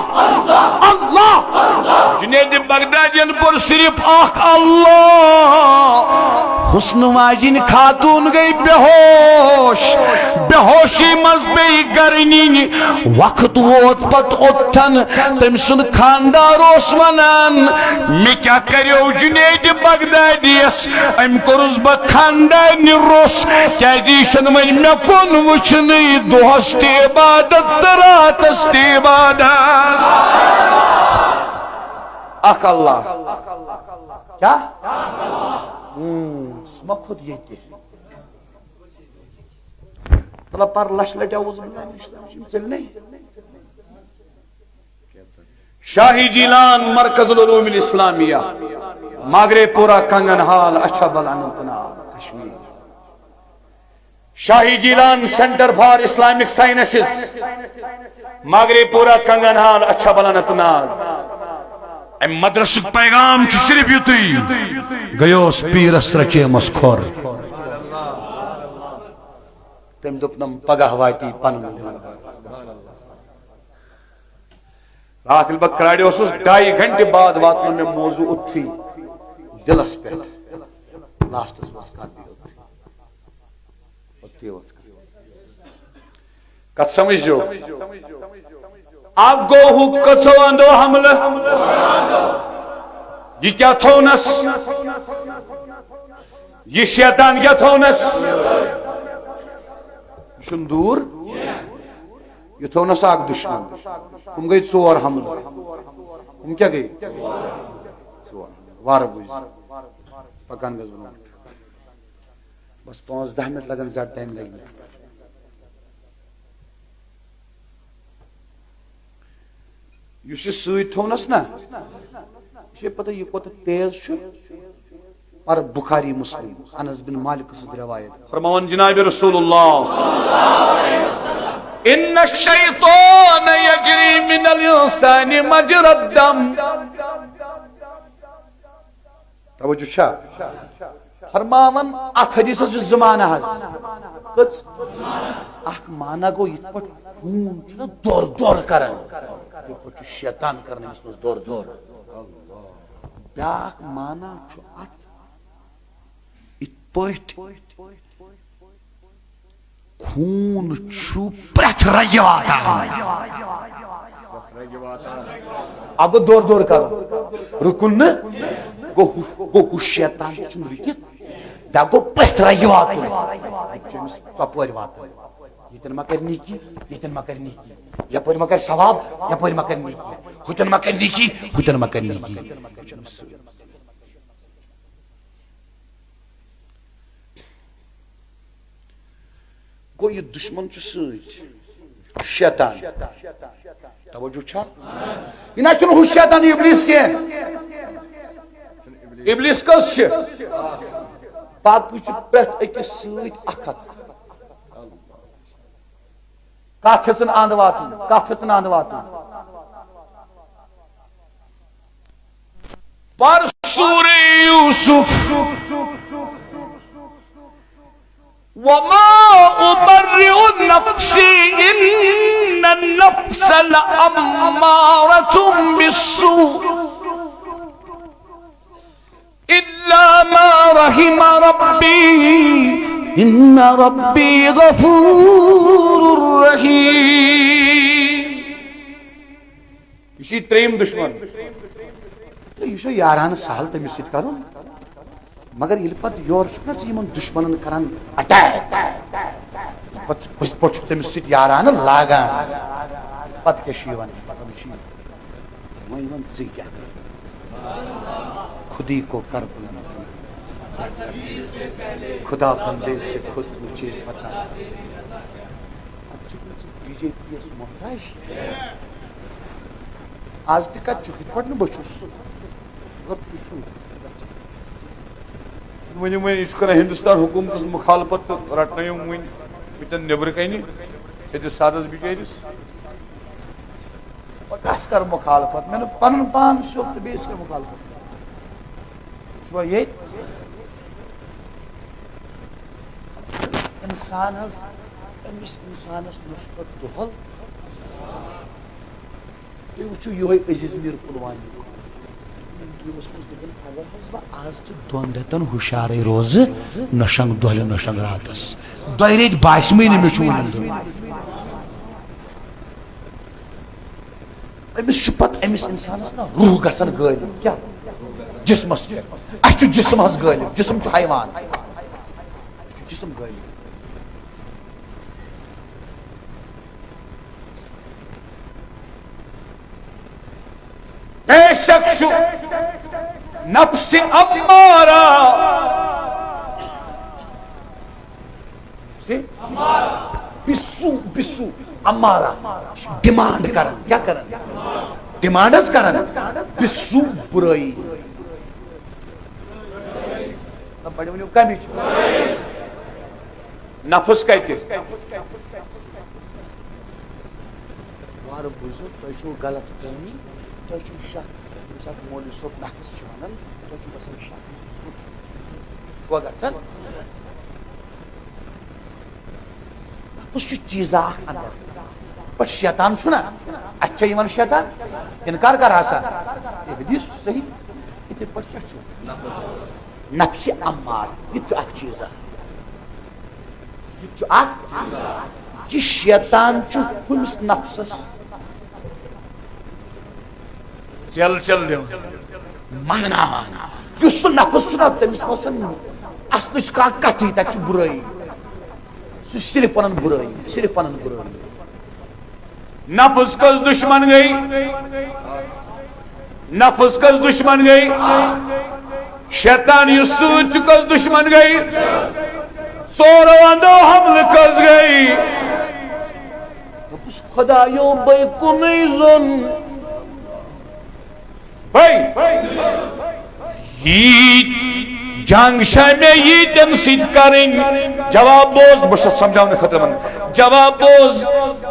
اللہ۔ جنید بغدادین پوٚر صرف اکھ اللہ۔ حسن واجن خاتون گئی بے ہوش، بے ہوشی منٛز پیٚیہِ گرٕ نِنہِ۔ وقت ووت پتہٕ اوٚتتھن، تٔمۍ سُنٛد خاندار اوس ونان، مےٚ کیٛاہ کریو جنید بغدادیس؟ أمۍ کوٚرُس بہٕ خاندارنہِ روٚس، کیٛازِ یہِ چھُنہٕ وۄنۍ مےٚ کُن وٕچھنٕے، دۄہس تہِ عبادت تہٕ راتس تہِ عبادت۔ اکھ اللہ۔ کیٛاہ؟ اۭں، سُہ ما کھوٚت ییٚتہِ؟ مطلب، پر لچھ لٹہِ اعوذ باللہ من الشیطان الرجیم، ژٔلۍ نے۔ شاہی جیلان، مرکز العلوم الاسلامیہ، Magray Pora, Kangan Hall, Achabal, Anantnag, Kashmir. Shahi Jilan, centre for Islamic sciences, Magray Pora, Kangan Hall, Achabal, Anant Nag. امہِ مدرسُک پیغام چھُ صرف یُتُے، گٔیوس پیٖرس رچیمس کھۄر۔ تٔمۍ دوٚپ، نم پگاہ واتی پنُن دِل۔ راتھ ییٚلہِ بہٕ کرٛاڑِ اوسُس، ڈاے گھنٹہِ بعد واتنو مےٚ موضوع اوٚتتھٕے دِلس پٮ۪ٹھ۔ لاسٹس اوس کتھ بیٚیہِ اوٚتتھٕے۔ اوٚتتھٕے اوس کتھ۔ کتھ سمجھو؟ اکھ گوٚو ہُہ کٔژو اندو حملہٕ۔ یہِ کیٛاہ تھوونس؟ یہِ شیطان کیٛاہ تھوونس؟ یہِ چھُنہٕ دوٗر۔ یہِ تھوٚو نہ سا اکھ دُشمن۔ ہُم گٔے ژور حملہٕ۔ ہُم کیٛاہ گٔے؟ ژور۔ وارٕ بوٗزِو۔ پکان گژھٕ برونٛٹھ۔ بس پانٛژھ دَہ منٹ لگن، زیادٕ ٹایم لگہِ نہٕ۔ یُس یہِ سۭتۍ تھوٚونس نا، یہِ چھے پتہ یہِ کوٗتاہ تیز چھُ؟ پر بخاری مسلم، انس بن مالک سٕنٛز روایت۔ فرماوان جناب رسول اللہ، ان الشیطان یجری من الانسان مجرى الدم۔ توجہ چھا؟ فرماوان اتھ حدیثس چھِ زٕ معنی حظ۔ کٔژ؟ اکھ معنی گوٚو یِتھ پٲٹھۍ خوٗن چھُنہ دۄر دۄر کران، تِتھ پٲٹھۍ چھُ شیطان کران أمِس منٛز دۄر دۄر۔ بیٛاکھ معنی چھُ اتھ، یِتھ پٲٹھۍ خوٗن چھُ پرٛٮ۪تھ رگہِ واتان۔ اَکھ گوٚو دورٕ دورٕ کرُن، رُکُن نہٕ، گوٚو ہُہ، گوٚو ہُہ شیطان تہِ چھُنہٕ رُکِتھ، بیٛاکھ گوٚو پرٛٮ۪تھ رگہِ واتُن۔ اَتہِ چھُ أمِس ژۄپٲرۍ واتُن، ییٚتٮ۪ن ما کرِ نیکی، ییٚتٮ۪ن ما کرِ نیکی، یپٲرۍ ما کرِ ثواب، یپٲرۍ ما کرِ نیکی، ہُتٮ۪ن ما کرِ نیکی، ہُتٮ۪ن ما کرِ نیکی۔ یہِ چھُ أمِس سۭتۍ۔ گوٚو یہِ دُشمن چھُ سۭتۍ، شیطان۔ توجہ چھا؟ یہِ نہ چھُنہٕ ہُہ شیطان ابلیس کینٛہہ۔ ابلیس کٔژ چھِ؟ باقٕے چھِ پرٛٮ۪تھ أکِس سۭتۍ اکھ اکھ۔ کتھ ہیژن اند واتن، کتھ ہیژن اند واتن۔ پر سورہ یوسف، وما ابرئ نفسی ان النفس لامارة بالسوء الا ما رحم ربی ان ربی غفور رحیم۔ یہِ چھُ یہِ ترٛیٚیِم دُشمن۔ تہٕ یہِ چھُ یارانہٕ سہل تٔمِس سۭتۍ کرُن، مگر ییٚلہِ پتہٕ یورٕ چھُکھ نہ ژٕ یِمن دُشمنن کران اٹیک، پتہٕ ژٕ پٔزۍ پٲٹھۍ چھُکھ تٔمِس سۭتۍ یارانہٕ لاگان، پتہٕ کیٛاہ چھُ یِوان؟ پتہٕ چھُ یِوان، وۄنۍ وَن ژٕ کیٛاہ کَرٕ؟ خودی کو کر بلند، خدا بندے سے خود مجھے پتا۔ اَتھ چھُکھ نہٕ ژٕ بی جے پی یَس محتاج۔ آز تہِ کَتہِ چھُکھ؟ یِتھ پٲٹھۍ نہٕ بہٕ چھُس۔ مگر ژٕ چھُکھ۔ وۄنۍ، وۄنۍ یہِ چھُ کران ہندوستان حکوٗمتَس مُخالفت تہٕ رَٹنٲیِو وۄنۍ ییٚتٮ۪ن نیٚبرٕ کَنہِ، سیٚدِس سادَس بِچٲرِس۔ بہٕ کَس کَرٕ مُخالفت؟ مےٚ نہٕ پَنُن پان سیوٚد تہٕ بیٚیِس کیٛاہ مُخالفت کَرٕ؟ چھُوا ییٚتہِ؟ اِنسان حظ، أمِس اِنسانَس نُصرت دۄہَل۔ تُہۍ وٕچھِو یِہوٚے عزیز میٖر پُلوامہِ۔ یِمَن ٹیٖمَس منٛز دوٚپُن، اگر حظ بہٕ آز تہِ دۄن رٮ۪تَن ہُشارَے روزٕ، نہ شنٛگ دۄہلہِ نہ شنٛگ راتَس، دۄیہِ رٮ۪تۍ باسہِ مٕے نہٕ مےٚ چھُ وٕنہِ اندر۔ أمِس چھُ پتہٕ أمِس اِنسانَس نہ روح گژھان غٲلِب۔ کیٛاہ؟ جسمَس پٮ۪ٹھ۔ اَسہِ چھُ جسم حظ غٲلِب، جسم چھُ حیوان، اَسہِ چھُ جسم غٲلِب۔ بے شک چھُ نفس امارہ، سے بسو، بسو امارہ، ڈیمانڈ کران۔ کیٛاہ کران؟ ڈیمانڈ حظ کران۔ بسو، برٲیی۔ نہ، بڑٕ ؤنِو کَمِچ؟ نفس کَتہِ؟ وارٕ بوٗزِو، تۄہہِ چھُو غلط فہمی، تۄہہِ چھُو شک۔ ییٚمہِ ساتہٕ مولوی صٲب نفس چھُ وَنان، تۄہہِ چھُو گژھان شک۔ چھُوا گژھان؟ نفس چھُ چیٖزا اکھ اندر۔ پتہٕ شیطان چھُنہ، اَتہِ چھا یِوان شیطان؟ اِنکار کر ہسا۔ یہِ حدیث چھُ صحیح۔ یِتھَے پٲٹھۍ کیٛاہ چھُ؟ نفس امار، یہِ تہِ چھُ اکھ چیٖزا۔ یہِ تہِ چھُ اکھ، یہِ شیطان چھُ ہُمِس نفسس ژٮ۪ل ژٮ۪ل دِوان، منٛگناوان۔ یُس سُہ نفس چھُنہ، تٔمِس منٛز چھَنہٕ اصلٕچ کانٛہہ کتھٕے، تتہِ چھُ بُرٲیی۔ سُہ چھُ صرف ونان بُرٲیی، صرف ونان بُرٲیی۔ نفس کس دشمن گئی؟ نفس کس دشمن گئی؟ شیطان یُس سۭتۍ چھُ کس دشمن گئی؟ ژورو اندو حملہٕ کس گئی؟ دوٚپُس، خدایو بے کُنُے زوٚن۔ بے۔ ییٖتۍ جنگ چھےٚ مےٚ ییٖتٮ۪ن سۭتۍ کرٕنۍ۔ جواب بوز، بہٕ چھُس سمجھاونہٕ خٲطرٕ ونان۔ جواب بوز۔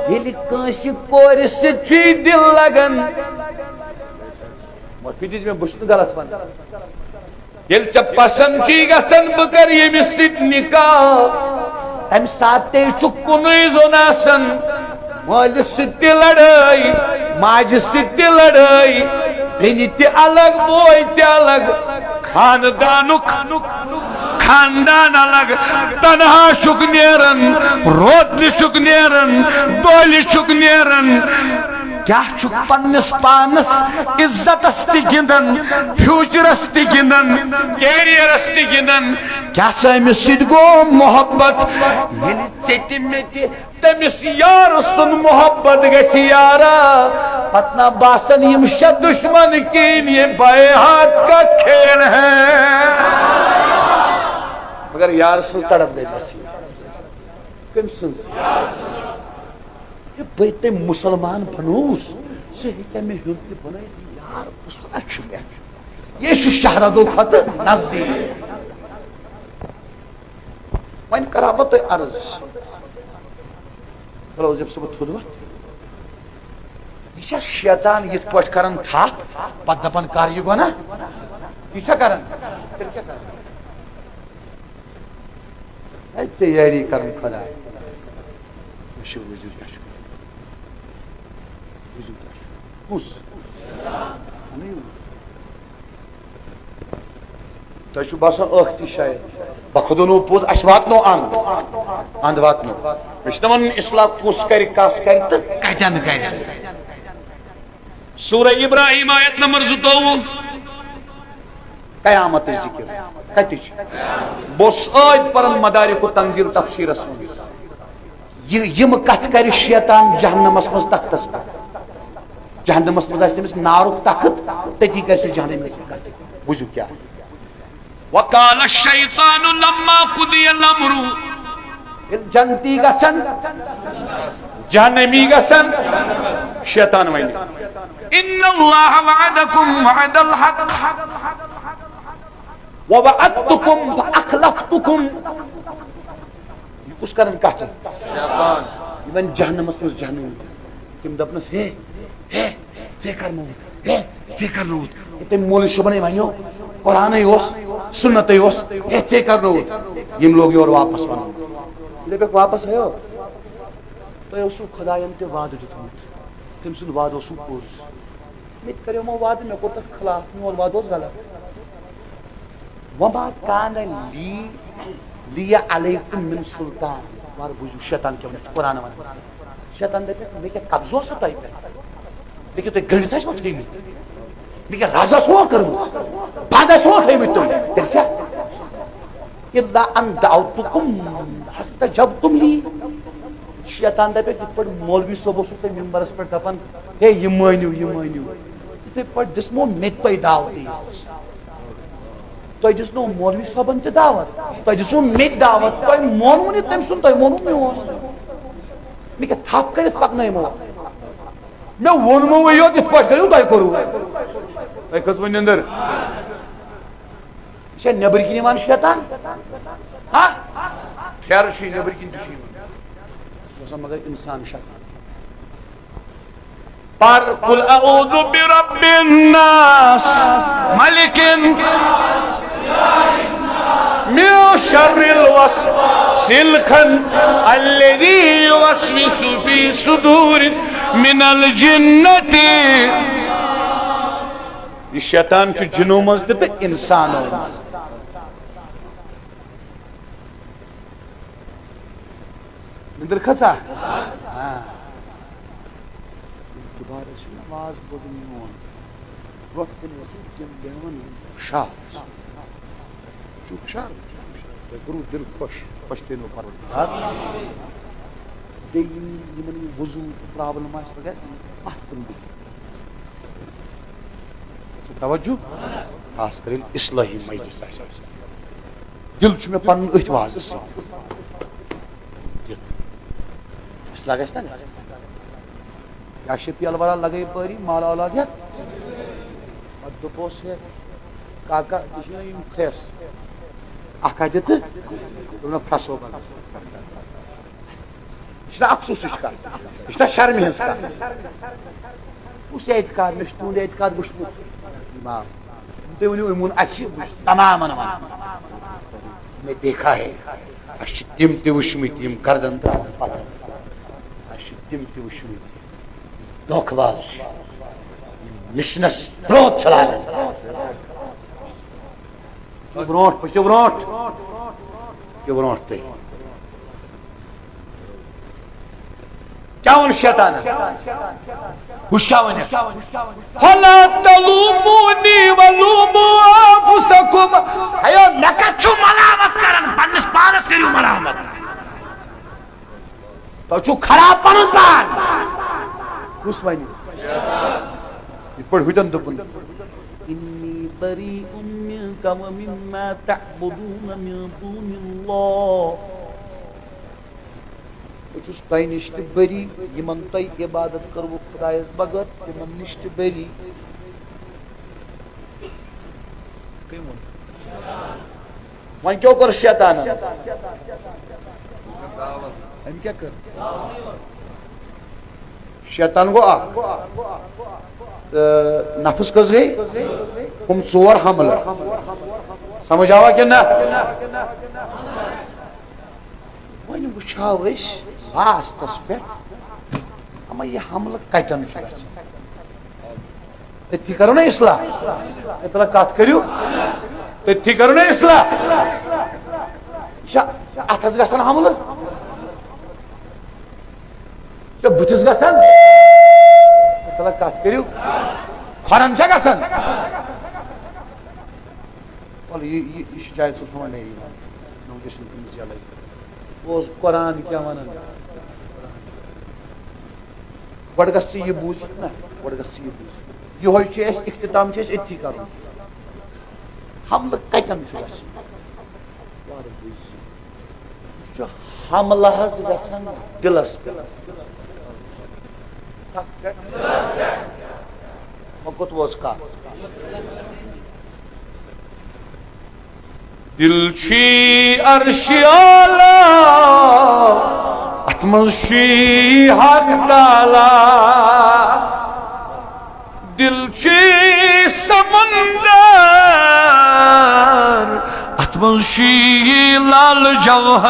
ییٚلہِ کٲنٛسہِ کورِ سۭتۍ چھُے دِل لگان۔ معٲفی دِژ مےٚ، بہٕ چھُس نہٕ غلط ونان۔ ییٚلہِ ژےٚ پسند چھُے گژھان بہٕ کرٕ ییٚمِس سۭتۍ نکاح، تمہِ ساتہٕ تہِ چھُ کُنُے زوٚن آسان، مٲلِس سۭتۍ تہِ لڑٲے، ماجہِ سۭتۍ تہِ لڑٲے، بیٚنہِ تہِ الگ، بوے تہِ الگ، خاندانُک خاندان الگ، تنہا چھُکھ نیران، روتلہِ چھُکھ نیران، دۄہلہِ چھُکھ نیران۔ کیٛاہ چھُکھ پننِس پانس، عزتس تہِ گِنٛدان، فیوچرس تہِ گِنٛدان، کیریرس تہِ گِنٛدان؟ کیٛاہ سا أمِس سۭتۍ گوٚو محبت؟ ییٚلہِ ژےٚ تہِ مےٚ تہِ تٔمِس یارٕ سُنٛد محبت گژھِ یارا، پتہٕ نہ باسن یِم شےٚ دشمن کِہیٖنۍ، یہ بائے ہاتھ کا کھیل ہے۔ مگر یارٕ سٕنٛز تڑپ گژھِ گژھٕنۍ۔ کٔمۍ سٕنٛز؟ یہِ بہٕ تٔمۍ مُسلمان بنووُس، سُہ ہیٚکیٛاہ مےٚ ہیوٚن تہِ بنٲیِتھ؟ یار، کُس اکھ چھُ مےٚ؟ یہِ چھُ شہرتو کھۄتہٕ نزدیٖک۔ وۄنۍ کرا بہٕ تۄہہِ عرض، بلوزیب صٲب تھوٚد وۄتھ۔ یہِ چھا شیطان یِتھ پٲٹھۍ کران تھپھ، پتہٕ دپان کر یہِ گۄناہ؟ یہِ چھا کران؟ تیٚلہِ کیٛاہ کران؟ ہے، ژےٚ یٲری کرُن خۄداے۔ وٕچھِو، وٕچھِو کیٛاہ چھُ۔ وٕچھِو کیٛاہ چھُ۔ کُس؟ اَنٕے وۄنۍ۔ تۄہہِ چھُو باسان ٲکھتی شاید۔ بہٕ خۄدونو پوٚز، اَسہِ واتنو اَنٛد۔ اَنٛد واتنو۔ مےٚ چھُنہ وَنُن اصلاح کُس کَرِ، کَس کَرِ تہٕ کَتٮ۪ن کَرِ۔ سورہ ابراہیم آیت نمبر زٕتووُہ۔ قیامت ذکر۔ کَتہِ چھُ؟ بہٕ اوسُس ٲدۍ پَران مدارک التنزیل تفسیٖرَس منٛز۔ یہِ، یِم کتھٕ کرِ شیطان جہنمس منٛز تختس پٮ۪ٹھ۔ جہنمس منٛز آسہِ تٔمِس نارُک تخت، تٔتی کرِ سُہ جہنمی سۭتۍ کتھٕ۔ بوٗزِو کیٛاہ۔ وقال الشیطان لما قضی الامر۔ ییٚلہِ جنتی گژھن، جہنمی گژھن، شیطان ونہِ، ان اللہ وعدکم وعد الحق ووعدتکم فاخلفتکم۔ یہِ کُس کران کتھ چھِ؟ شیطان۔ یہِ وَنہِ جہنمس منٛز جہنمی۔ تِم دپنس، ہے، ہے، ژےٚ کرنووُتھ، ہے، ژےٚ کرنووُتھ۔ یہِ تٔمۍ مولوی صٲبن ہے ونیو، قرآنٕے اوس، سنتٕے اوس، ہے، ژےٚ کرنووُتھ۔ یِم لوگ یورٕ واپس ونُن۔ ییٚلہِ دپکھ واپس آیو، تۄہہِ اوسوٕ خۄداین تہِ وعدٕ دیُتمُت، تٔمۍ سُنٛد وعدٕ اوسوٕ پوٚز۔ مےٚ تہِ کریومو وعدٕ، مےٚ کوٚر تَتھ خلاف، میون وعدٕ اوس غلط۔ وما کان لی، لی علیکم من سلطان۔ وَلہٕ بوٗزِو شیطان کیٛاہ وَنان، قرآن وَنان۔ شیطان دَپہِ، مےٚ کیٛاہ قبضہٕ اوسا تۄہہِ پٮ۪ٹھ؟ مےٚ کیٛاہ تُہۍ گٔنٛڈِتھ ٲسوا تھٲومٕتۍ؟ مےٚ کیٛاہ رَز ٲسوا کٔرمٕژ؟ بنٛد ٲسوا تھٲومٕتۍ تُہۍ؟ تیٚلہِ کیٛاہ؟ الا ان دعوتکم فاستجبتم لی۔ شیطان دپہِ، یِتھ پٲٹھۍ مولوی صٲب اوسُو تۄہہِ ممبرس پٮ۪ٹھ دپان، ہے، یہِ مٲنِو، یہِ مٲنِو، تِتھے پٲٹھۍ دِژمو مےٚ تہِ تۄہہِ دعوتٕے یٲژ۔ تۄہہِ دِژنو مولوی صٲبن تہِ دعوت، تۄہہِ دِژوٕ مےٚ تہِ دعوت، تۄہہِ مونوٕ نہٕ تٔمۍ سُنٛد، تۄہہِ مونوٕ میون۔ مےٚ کیٛاہ تھپھ کٔرِتھ پکنٲیمو؟ مےٚ ووٚنموٕے یوت، یِتھ پٲٹھۍ کٔرِو، تۄہہِ کوٚروٕ۔ تۄہہِ کھٔژوٕ نِندٕر؟ یہِ چھا نیٚبرۍ کِنۍ یِوان شیطان؟ ہا؟ پھیرٕ چھُ یہِ نیٚبرۍ کِنۍ تہِ چھُ یِوان۔ یہِ چھُ آسان مگر اِنسان شیطان۔ پر قل اعوذ برب الناس، ملک الناس، من شر الوسواس الخناس الذي يوسوس في صدور من الجنة۔ یہِ شیطان چھُ جِنو منٛز تہِ تہٕ اِنسانو منٛز تہِ۔ نندر کھژا؟ ہاں۔ دوبارٕ ٲسِو نماز پٔرٕنۍ میون۔ برونٛٹھ کَنہِ اوسُس تِم بیٚہوان یِم شاہ۔ چُپ شاہ۔ تۄہہِ کوٚروٕ دِل خۄش، خۄش تھٲینو پروردگار۔ بیٚیہِ یِم، یِمن یہِ وضوٗ پرابلم آسہِ وغیرہ، تِم گژھن اَتھ کُن بِہِتھ۔ توجہ؟ خاص کر ییٚلہِ اصلٲحی مجلس آسہِ۔ دِل چھُ مےٚ پنُن أتھۍ وازس سۭتۍ۔ دِل۔ اصلاح گژھِ نا گژھُن؟ یا شفیع الورا لگٲے پٲری، مال اولاد ہٮ۪تھ۔ پتہٕ دوٚپُس، ہے کاکا، ژےٚ چھُے نا یِم پھرٛٮ۪س؟ اکھ ہا دِ تہٕ دوٚپُن، پھرٛٮ۪سو بدل۔ یہِ چھُنہ افسوسٕچ کتھ، یہِ چھُنہ شرمہِ ہٕنٛز کتھ۔ کُس اعتقاد؟ مےٚ چھُ تُہُنٛد اعتقاد وُچھمُت۔ امام۔ تُہۍ ؤنِو، یِمن اَسہِ تمامن وَنان، مےٚ دیکھا ہے، اَسہِ چھِ تِم تہِ وٕچھمٕتۍ، یِم گردن ترٛاوان پتھر۔ اَسہِ چھِ تِم تہِ وٕچھمٕتۍ، دھوکہٕ باز چھِ، یِم مِشنَس برٛونٛہہ چھِ لاگان۔ پٔکِو برٛونٛٹھ، پٔکِو برٛونٛٹھ، پٔکِو برٛونٛٹھ تُہۍ۔ کیٛاہ ووٚن شیطانن؟ وٕچھ کیٛاہ ووٚنُکھ۔ فلا تلومونی ولوموا انفسکم۔ ہیو، مےٚ کتھ چھُو ملامت کران؟ پننِس پانس کٔرِو ملامت۔ تۄہہِ چھُو خراب پنُن پان۔ کُس ونہِ؟ یِتھ پٲٹھۍ ہُتٮ۪ن دوٚپُن، انی بریء منکم ومما تعبدون من دون اللہ۔ بہٕ چھُس تۄہہِ نِش تہِ بری، یِمن تۄہہِ عبادت کٔروٕ خدایس بغٲر، تِمن نِش تہِ بری۔ کٔمۍ ووٚن؟ وۄنۍ کیٛاہ کوٚر شیطانن؟ أمۍ کیٛاہ کٔر؟ شیطان گوٚو اکھ، تہٕ نفس کٔژ گٔے؟ ہُم ژور حملہٕ۔ سمجھ آوا کِنہٕ نہ؟ وۄنۍ وٕچھو أسۍ لاسٹس پٮ۪ٹھ، اما یہِ حملہٕ کتٮ۪ن چھُ گژھان؟ تٔتھی کرو نا اصلاح۔ اے ترٛا کتھ کٔرِو، تٔتھی کرو نا اصلاح۔ یہِ چھا اتھس گژھان حملہٕ؟ یہِ چھا بٕتھِس گژھان؟ اے ترٛا کتھ کٔرِو، کھۄرن چھا گژھان؟ وَلہٕ یہِ، یہِ، یہِ چھُ جاوید صٲب سون نیرِ یِوان۔ نہ وٕنکیٚس چھُنہٕ تٔمِس یَلَے۔ بہٕ اوسُس قرآن کیٛاہ وَنان۔ گۄڈٕ گژھ ژٕ یہِ بوٗزِتھ نہ، گۄڈٕ گژھ ژٕ یہِ بوٗزِتھ۔ یِہوٚے چھُ اَسہِ، اختتام چھُ اَسہِ أتھی کَرُن۔ حملہٕ کَتٮ۪ن چھُ گژھُن؟ وارٕ بوٗزِو۔ یہِ چھُ حملہٕ حظ گژھان دِلَس پٮ۪ٹھ۔ کَتھ پٮ۪ٹھ؟ وۄنۍ کوٚت ووت کَتھ؟ دل چھی عرش اعلیٰ، اتھ منٛز چھی حق تعالیٰ۔ دل چھی سمندر، اتھ منٛز چھی لال جوہر۔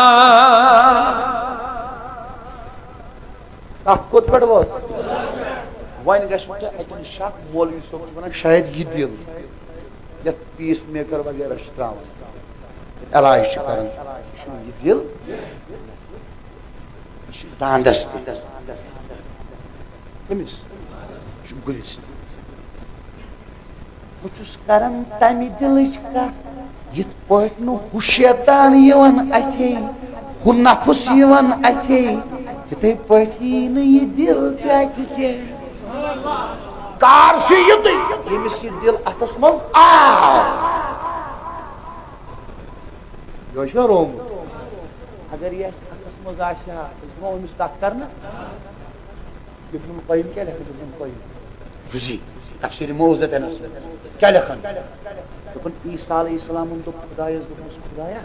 کتھ کوٚت پٮ۪ٹھ وٲژ؟ وۄنۍ گژھِ وۄنۍ تۄہہِ اتٮ۪ن شک، مولوی صٲب چھُ ونان شاید یہِ دِل یتھ پیس میکر وغیرہ چھِ تراوان، علاج چھِ کران، یہِ چھُنہٕ یہِ دِل، یہِ چھُ داندس تہِ۔ کٔمِس؟ یہِ چھُ گُلِس تہِ۔ بہٕ چھُس کران تمہِ دِلٕچ کتھ، یِتھ پٲٹھۍ نہٕ ہُہ شیطان یِوان اَتھے، ہُہ نفس یِوان اَتھے، تِتھے پٲٹھۍ یی نہٕ یہِ دِل تہِ اَتھِ کینٛہہ۔ کار چھُ یِتُے، ییٚمِس یہِ دِل اَتھس منٛز آو۔ یہِ چھُنہ روومُت؟ اگر یہِ اَسہِ اَتھس منٛز آسہِ ہا، أسۍ دِمو أمِس تَتھ کرنہٕ۔ ابن القیم کیٛاہ لیکھان؟ ابن القیم جوزی، تفسیر موضوع تنس منٛز کیٛاہ لیکھان؟ دوٚپُن، عیسیٰ علیہ السلامن دوٚپ خدایس، دوٚپمَس، خدایا،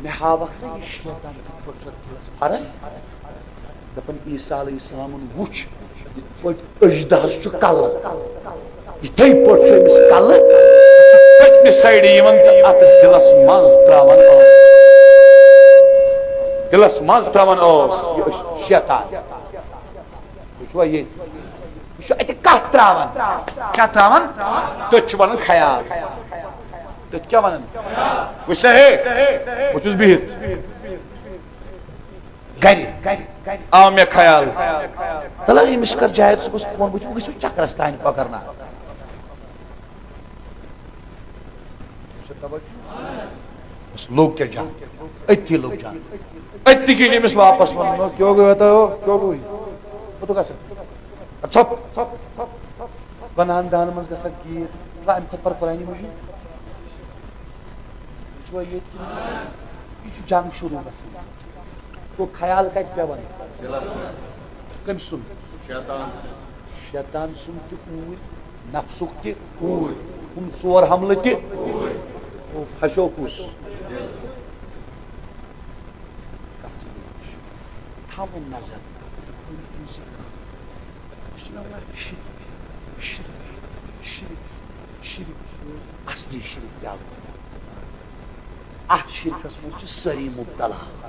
مےٚ ہاوکھ نہ یہِ شیطان کِتھ پٲٹھۍ چھُ دِلس پھران؟ دَپان، عیسیٰ علیہ السلامن وُچھ، یِتھ پٲٹھۍ أجدہس چھُ کلہٕ، یِتھے پٲٹھۍ چھُ أمِس کلہٕ، یہِ چھُ پٔتمہِ سایڈٕ یِوان تہٕ اَتھ دِلس منٛز ترٛاوان ٲس۔ دِلس منٛز ترٛاوان اوس یہِ شیطان۔ وٕچھوا ییٚتہِ؟ یہِ چھُ اَتہِ کَتھ ترٛاوان۔ کیٛاہ ترٛاوان؟ تٔتھۍ چھُ وَنان خیال۔ تٔتھۍ کیٛاہ وَنان؟ وٕچھ سا ہے، بہٕ چھُس بِہِتھ۔ گرِ آو مےٚ خیال، تَلہٕ أمِس کر جاوید صٲبَس فون، بہٕ چھُس، بہٕ گژھٕ چکرس تانۍ کۄکرناگ۔ بس لوٚگ کیٛاہ جان، أتھی لوٚگ جان، أتھی کیٛاہ چھِ أمِس واپس وَنُن، کیٛاہ گوٚو ہتا ہو، کیٛاہ گوٚو یہِ؟ بہٕ تہِ گژھٕ۔ ژھۄپ۔ گۄناہن دہن منٛز گژھکھ گیٖر، تہٕ اَمہِ کھۄتہٕ پَر قرآنِ مجیٖد۔ یہِ چھُوا ییٚتہِ کِنہٕ یہِ چھُ جنگ شروٗع گژھان؟ گوٚو خیال کتہِ پٮ۪وان؟ کٔمۍ سُنٛد؟ شیطان۔ شیطان سُنٛد تہِ اوٗرۍ، نفسُک تہِ اوٗرۍ، ہُم ژور حملہٕ تہِ اوٗرۍ۔ گوٚو پھسیو کُس؟ کتھ چھِ یِوان؟ تھاوُن نظر۔ أسۍ چھِ وَنان شرک، شرک، شرک۔ شرک، اصلی شرک کیٛاہ گوٚو؟ اتھ شرکس منٛز چھِ سٲری مبتلا۔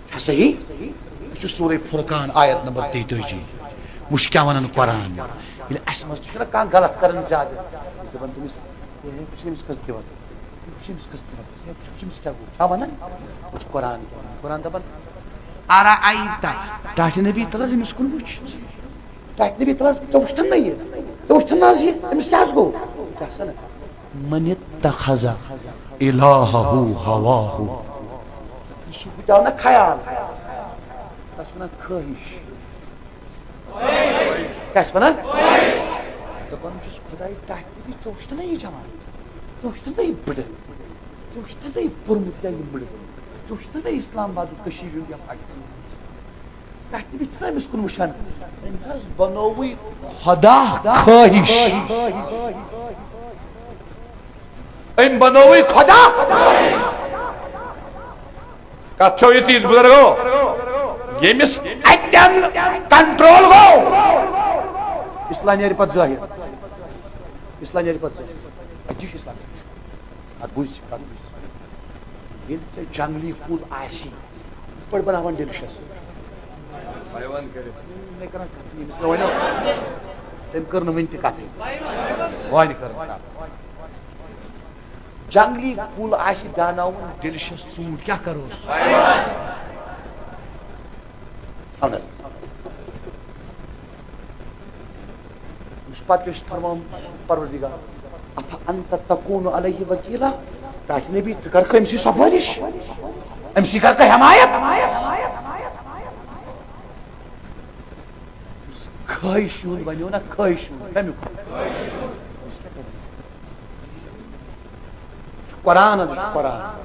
چھا صحیح؟ یہِ چھُ سورہ فرقان، آیت نمبر تیتٲجی۔ وٕچھ کیٛاہ ونان قرآن۔ ییٚلہِ اسہِ منٛز تہِ چھُنہ کانٛہہ غلط کران زیادٕ، أسۍ دپان تٔمِس، "ہے، ہے، وٕچھ أمِس کٔژ تہِ وَتھ، وٕچھ أمِس کٔژ تہِ وَتھ، ہے، وٕچھ أمِس کیٛاہ گوٚو؟" چھا ونان؟ وٕچھ قرآن کیٛاہ ونان۔ قرآن دپان، "ارأیت"، ٹاٹھہِ نبی تل حظ أمِس کُن وٕچھ۔ ٹاٹھہِ نبی تل حظ، ژےٚ وٕچھتھن نہ یہِ؟ ژےٚ وٕچھتھن نہ حظ یہِ؟ أمِس کیٛاہ حظ گوٚو؟ کیٛاہ سا نہ؟ "من اتخذ الہہ ہواہ"۔ یہِ چھُ بہٕ تہِ آو نہ خیال۔ تَتھ چھِ وَنان خٲہِش۔ کیٛاہ چھِ وَنان؟ دَپان چھُس، خۄداے، ٹاٹھہِ نبی، ژےٚ وٕچھتھن نہ یہِ جوان؟ ژےٚ وٕچھتھن نہ یہِ بٕڈٕ؟ ژےٚ وٕچھتھن نہ یہِ پوٚرمُت یا یہِ مٕڈٕ؟ ژےٚ وٕچھتھن نہ اسلام آبادُک، کٔشیٖرِ ہُنٛد یا پاکستانُک؟ تَتہِ تہِ چھُنہ أمِس کُن وٕچھان۔ أمۍ حظ بنووٕے خۄدا خٲہِش۔ أمۍ بنووٕے خۄدا۔ کتھ چھو یہِ چیٖز، بزرگو؟ ییٚمِس اَتٮ۪ن کنٹرول گوٚو، اصلاح نیرِ پتہٕ ظٲہِر۔ اصلاح نیرِ پتہٕ ظٲہِر۔ اَتہِ چھُ اصلاح۔ کتھ بوٗزِ، کتھ بوٗزِ۔ ییٚلہِ ژےٚ جنگلی کُل آسی، یِتھ پٲٹھۍ بناوان ڈیلشس۔ مےٚ کران کتھ، ییٚمِس مےٚ ونیو، تٔمۍ کٔر نہٕ وٕنہِ تہِ کتھٕے۔ وۄنۍ کٔر نہٕ کتھ۔ جنگلی کُل آسہِ دیاناوُن ڈیلشس ژوٗنٛٹھ، کیٛاہ کروس؟ اہن حظ۔ یُس پتہٕ یُس فرمان پروردگار، "افانت تکون علیہ وکیلا"، ٹاٹھہِ نبی، ژٕ کرکھ أمۍ سٕے سفٲرِش؟ أمۍ سٕے کرکھ حمایت؟ یُس خٲہِش ہُنٛد ونیو نا، خٲہِش ہُنٛد، کمیُک؟ قرآن حظ چھُ قرآن۔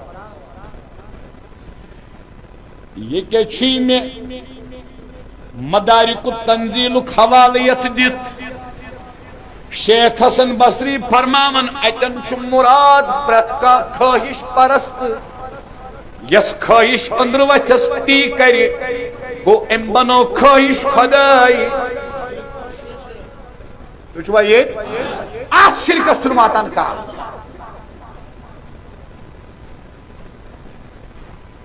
یہِ کیٛاہ چھی مےٚ مدارک التنزیلُک حوالہٕ یتھ دِتھ؟ شیخ حسن بصری فرماوان، اتٮ۪ن چھُ مراد پرٛٮ۪تھ کانٛہہ خٲہِش پرست، یس خٲہِش أنٛدرٕ وتھٮ۪س تی کرِ، گوٚو أمۍ بنوو خٲہِش خۄداے۔ تُہۍ چھِوا ییٚتہِ؟ اتھ شرکس چھُنہٕ واتان کانٛہہ۔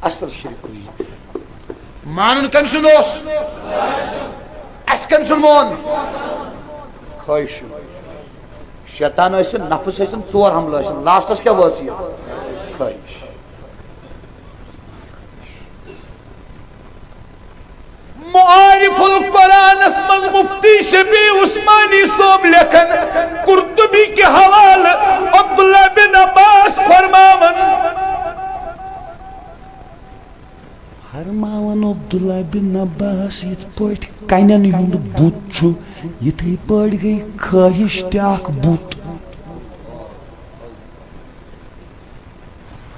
اصل شرک گوٚو یہِ۔ مانُن کٔمۍ سُنٛد اوس؟ اَسہِ کٔمۍ سُنٛد مون؟ خٲہِش۔ شیطان ٲسِن، نفس ٲسِن، ژور حملہٕ ٲسِن، لاسٹس کیٛاہ وٲژ یہِ؟ خٲہِش۔ معارف القرآنس منٛز مفتی شفیع عثمانی صٲب لیکھن، قرطبی کہِ حوالہٕ عبداللہ بن عباس فرماوان، فرماوان عبداللہ بن عباس، یِتھ پٲٹھۍ کنٮ۪ن ہُنٛد بُت چھُ، یِتھے پٲٹھۍ گٔے خٲہِش تہِ اکھ بُت۔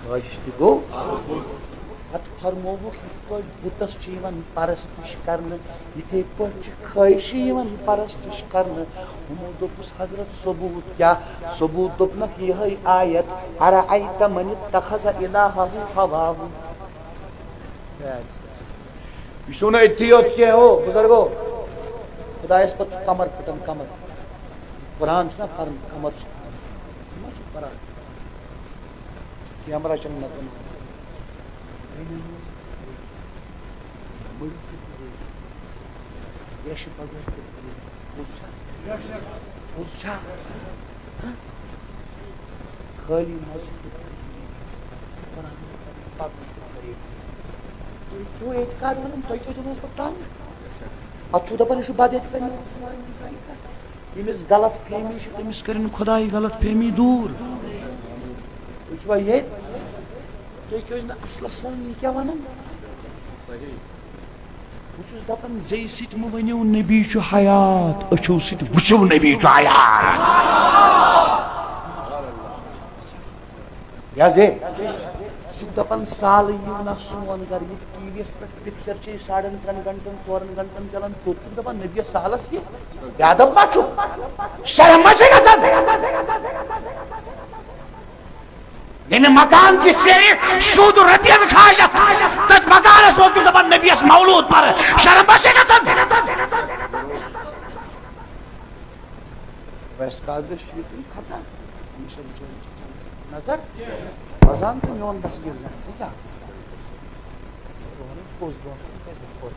خٲہِش تہِ گوٚو۔ پتہٕ فرمووُکھ، یِتھ پٲٹھۍ بُتس چھِ یِوان پرستش کرنہٕ، یِتھے پٲٹھۍ چھِ خٲہِشہِ یِوان پرستش کرنہٕ۔ ہُمو دوٚپُس، حضرت، ثبوت کیٛاہ؟ ثبوت دوٚپنکھ، یِہے آیت، "ارأیت من اتخذ الہہ ہواہ"۔ یہِ چھُو نہٕ أتھی یوت کینٛہہ، ہو بزرگو۔ خدایس پتہٕ چھُ کمر پھٹان، کمر۔ قرآن چھُنہ پران، کمر چھُ پھٹان۔ یہِ ما چھُ قرآن؟ کیمرہ چھُنہٕ نہ کُنہِ۔ مٔرِتھ تہِ پرو۔ ریشہِ بغٲر تہِ پرو۔ پوٚز چھا؟ پوٚز چھا؟ ہہ؟ خٲلی مسجد تہِ پرو۔ قرآن تہِ پرو۔ پکُن تہِ پرو۔ تُہۍ چھِو اعتقاد ونان، تۄہہِ کیٛاہ دِمو أسۍ پتہٕ تنگ؟ پتہٕ چھِو دپان، یہِ چھُ بد اعتقاد۔ ییٚمِس غلط فہمی چھِ، تٔمِس کٔرِن خۄداے غلط فہمی دوٗر۔ تُہۍ چھِوا ییٚتہِ؟ تُہۍ کیٛازِ نہٕ اصلس سان یہِ کیٛاہ ونان؟ بہٕ چھُس دپان، زیٚیہِ سۭتۍ مہٕ ؤنِو نبی چھُ حیات، أچھو سۭتۍ وٕچھِو نبی چھُ حیات۔ یہِ حظ ہے، یہِ چھُ دپان، سالٕے یِیِو نہ سون گرٕ، یہِ ٹی وی یس پٮ۪ٹھ پکچر چھِ ساڑن ترٛٮ۪ن گھنٹن، ژورن گھنٹن چلان، توٚت چھُکھ دپان نبی یس سالس یہِ؟ بے ادب ما چھُ؟ شرم ما چھے گژھان؟ ییٚمہِ مکان چہِ سیرِ سوٗد رۄپین کھاجکھ، تتھ مکانس منٛز چھُکھ دپان نبی یس مولود پرٕ، شرم ما چھے گژھان؟ ویسٹ قادرس چھُ یہِ تُہۍ کھٹان، ہمیشہ وٕچھان نظر روزان تہٕ میون دستگیٖر زانہِ ژٕ کیٛاہ ژٕ۔ پوٚز برونٛٹھ کَنہِ کَتہِ ووت؟